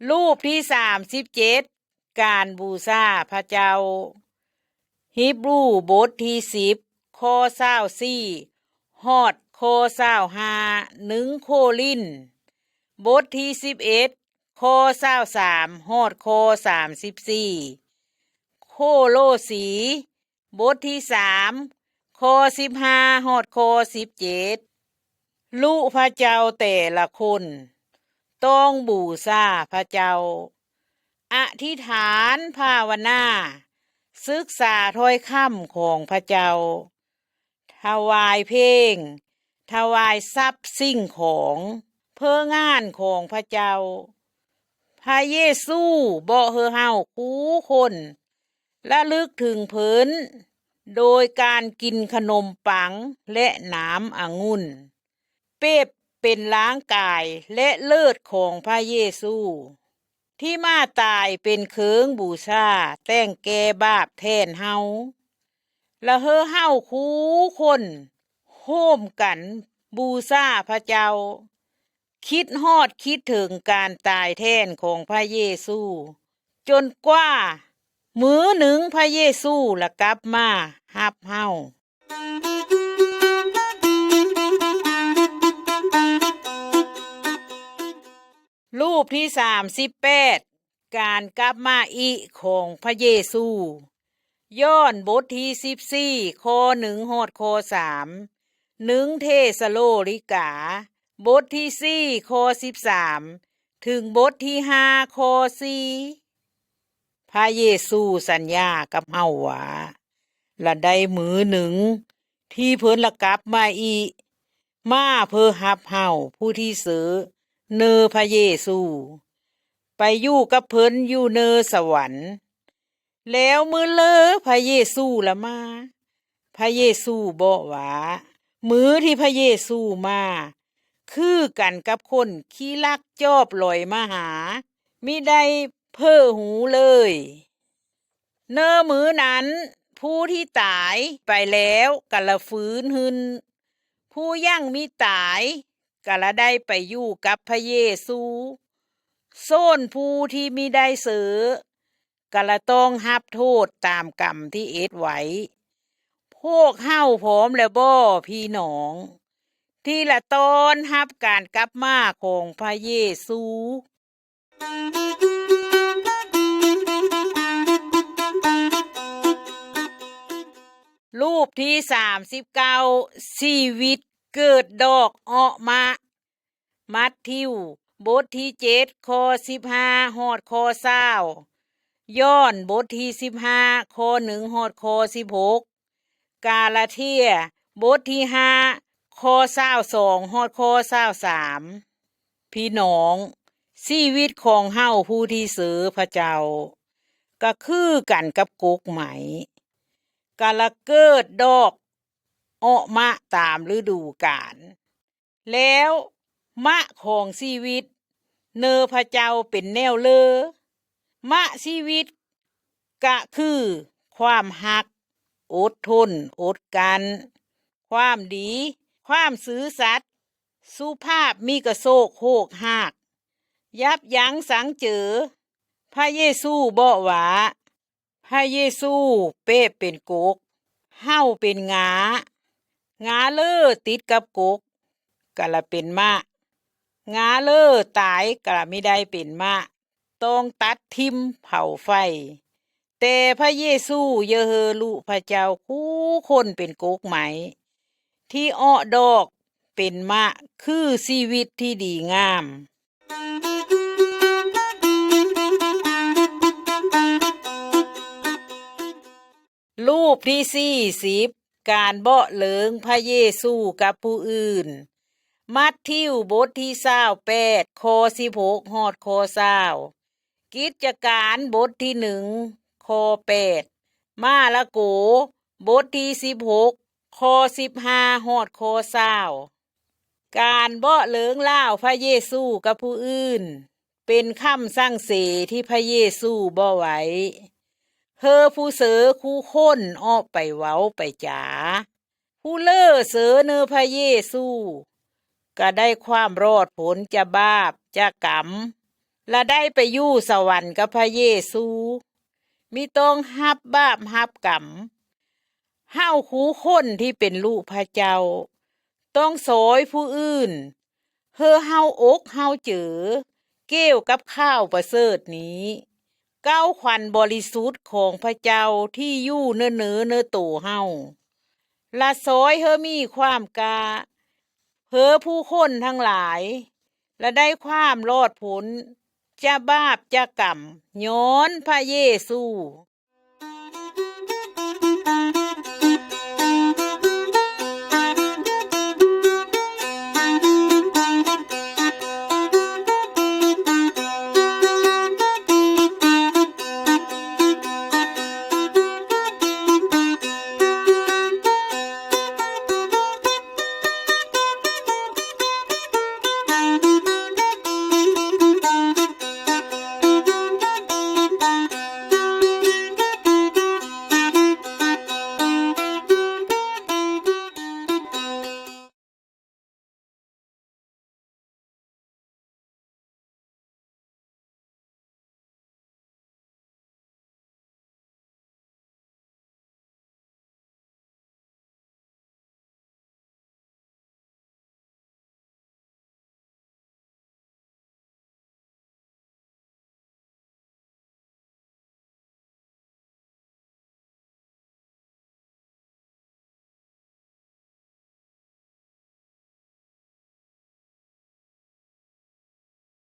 ຮູບທີສາມສິບເຈັດ ການບູຊາພະເຈົ້າ. ຮີບຣູບົດທີສິບ ຂໍ້ຊາວສີ່ ຮອດຂໍ້ຊາວຫ້າ, ໜຶ່ງໂຄລິນ ບົດທີສິບເອັດ ຂໍ້ຊາວສາມ ຮອດຂໍ້ສາມສິບສີ່, ໂຄໂລສີ ບົດທີສາມ ຂໍ້ສິບຫ້າ ຮອດຂໍ້ສິບເຈັດ. ລູກພະເຈົ້າແຕ່ລະຄົນຕ້ອງບູຊາພະເຈົ້າ, ອະທິຖານ, ພາວະນາ, ສຶກສາຖ້ອຍຄຳຂອງພະເຈົ້າ, ຖວາຍເພງ, ຖວາຍຊັບສິ່ງຂອງເພື່ອງານຂອງພະເຈົ້າ. ພະເຢຊູເບາະໃຫ້ເຮົາຄູ່ຄົນ ລະລຶກເຖິງເພິ່ນໂດຍການກິນຂະໜົມປັງ ແລະ ນ້ຳອະງຸ່ນ, ເປັບເປັນຮ່າງກາຍ ແລະ ເລືອດຂອງພະເຢຊູ ທີ່ມາຕາຍເປັນເຄື່ອງບູຊາແຕ່ງແກ່ບາບແທນເຮົາ, ລະໃຫ້ເຮົາຄູ່ຄົນໂຮມກັນບູຊາພະເຈົ້າ. ຄິດຮອດຄິດເຖິງການຕາຍແທນຂອງພະເຢຊູ, ຈົນກວ່າມື້ໜຶ່ງພະເຢຊູລະກັບມາຮັບເຮົາ. ຮູບທີສາມສິບແປດ ການກັບມາອີກຂອງພະເຢຊູ. ຢອນບົດທີສິບສີ່ ຂໍ້ໜຶ່ງຮອດຂໍ້ສາມ, ໜຶ່ງເທສະໂລນິກາ ບົດທີສີ່ ຂໍ້ສິບສາມ ເຖິງບົດທີຫ້າ ຂໍ້ສີ່. ພະເຢຊູສັນຍາກັບເຮົາວ່າ ລະໃດມື້ໜຶ່ງທີ່ເພິ່ນລະກັບມາອີກ, ມາເພື່ອຮັບເຮົາຜູ້ທີ່ເຊີເນີພະເຢຊູ ໄປຢູ່ກັບເພິ່ນຢູ່ເນີສະຫວັນ. ແລ້ວມື້ເລີພະເຢຊູລະມາ. ພະເຢຊູເບາະວ່າ ມື້ທີ່ພະເຢຊູມາ ຄືກັນກັບຄົນທີ່ລັກຈອບລອຍມາຫາ, ມິໄດ້ເຜີຫູເລີຍ. ເນີມື້ນັ້ນ ຜູ້ທີ່ຕາຍໄປແລ້ວກະລະຟື້ນຂຶ້ນ, ຜູ້ຍັງມີຕາຍກະລະໄດ້ໄປຢູ່ກັບພະເຢຊູ, ສ່ວນຜູ້ທີ່ມິໄດ້ເຊີ ກະລະຕ້ອງຮັບໂທດຕາມກຳທີ່ເຮັດໄວ້. ພວກເຮົາພ້ອມແລ້ວບໍ່ ພີ່ນ້ອງ ທີ່ລະຕ້ອນຮັບການກັບມາຂອງພະເຢຊູ? ຮູບທີສາມສິບເກົ້າ ຊີວິດເກີດດອກເອາະມະ. ມັດທິວ ບົດທີເຈັດ ຂໍ້ສິບຫ້າ ຮອດຂໍ້ຊາວ, ຢອນ ບົດທີສິບຫ້າ ຂໍ້ໜຶ່ງ ຮອດຂໍ້ສິບຫົກ, ກາລາເທຍ ບົດທີຫ້າ ຂໍ້ຊາວສອງ ຮອດຂໍ້ຊາວສາມ. ພີ່ນ້ອງ, ຊີວິດຂອງເຮົາຜູ້ທີ່ເຊີພະເຈົ້າ ກໍຄືກັນກັບກົກໄມ້, ກະລະເກີດດອກເອາະມະຕາມລະດູການ. ແລ້ວມະຂອງຊີວິດ ເນີພະເຈົ້າເປັນແນວເລີ. ມະຊີວິດກະຄື ຄວາມຮັກ, ອົດທົນ, ອົດກັ້ນ, ຄວາມດີ, ຄວາມຊື່ສັດ, ສຸພາບ, ມີກະໂຊກໂຮກຮາກ, ຍັບຍັງສັງເຈີ. ພະເຢຊູເວົ້າວ່າ ພະເຢຊູເປບເປັນກົກ, ເຫົ່າເປັນງາ, ງາເລີຕິດກັບກົກ ກະລະເປັນມະ, ງາເລີຕາຍກະລະມິໄດ້ເປັນມະ, ຕ້ອງຕັດຖິ້ມເຜົາໄຟ. ແຕ່ພະເຢຊູເຢີເຮີລຸພະເຈົ້າຄູ່ຄົນເປັນກົກໄມ້ ທີ່ອອກດອກເປັນມະ ຄືຊີວິດທີ່ດີງາມ. ຮູບທີສີ່ສິບ ການເບາະເຫຼີງພະເຢຊູກັບຜູ້ອື່ນ. ມັດທິວ ບົດທີຊາວແປດ ຂໍ້ສິບຫົກ ຮອດຂໍ້ຊາວ, ກິດຈະການ ບົດທີໜຶ່ງ ຂໍ້ແປດ, ມາລະໂກ ບົດທີສິບຫົກ ຂໍ້ສິບຫ້າ ຮອດຂໍ້ຊາວ. ການເບາະເຫຼີງລາວພະເຢຊູກັບຜູ້ອື່ນ ເປັນຄຳສັ່ງເສທີ່ພະເຢຊູບໍ່ໄວ້. ເຮີຜູ້ເຊີຄູ່ຄົນອອກໄປເວົ້າໄປຈາ, ຜູ້ເລີເຊີເນີພະເຢຊູ ກະໄດ້ຄວາມລອດພົ້ນຈາກບາບຈາກກຳ ລະໄດ້ໄປຢູ່ສະຫວັນກັບພະເຢຊູ, ມິຕ້ອງຮັບບາບຮັບກຳ. ເຮົາຄູ່ຄົນທີ່ເປັນລູກພະເຈົ້າ ຕ້ອງຊ່ອຍຜູ້ອື່ນ ເຮີເຮົາອົກເຮົາເຈີ ກ່ຽວກັບຂ່າວປະເສີດນີ້, ເກົ້າຄວັນບໍລິສຸດຂອງພະເຈົ້າທີ່ຢູ່ເນີເນີໂຕເຮົາ, ລະຊ່ອຍເຮີມີຄວາມກ້າ, ເຮີຜູ້ຄົນທັງຫຼາຍ ລະໄດ້ຄວາມລອດພົ້ນຈາກບາບຈາກກຳ ຍ້ອນພະເຢຊູ.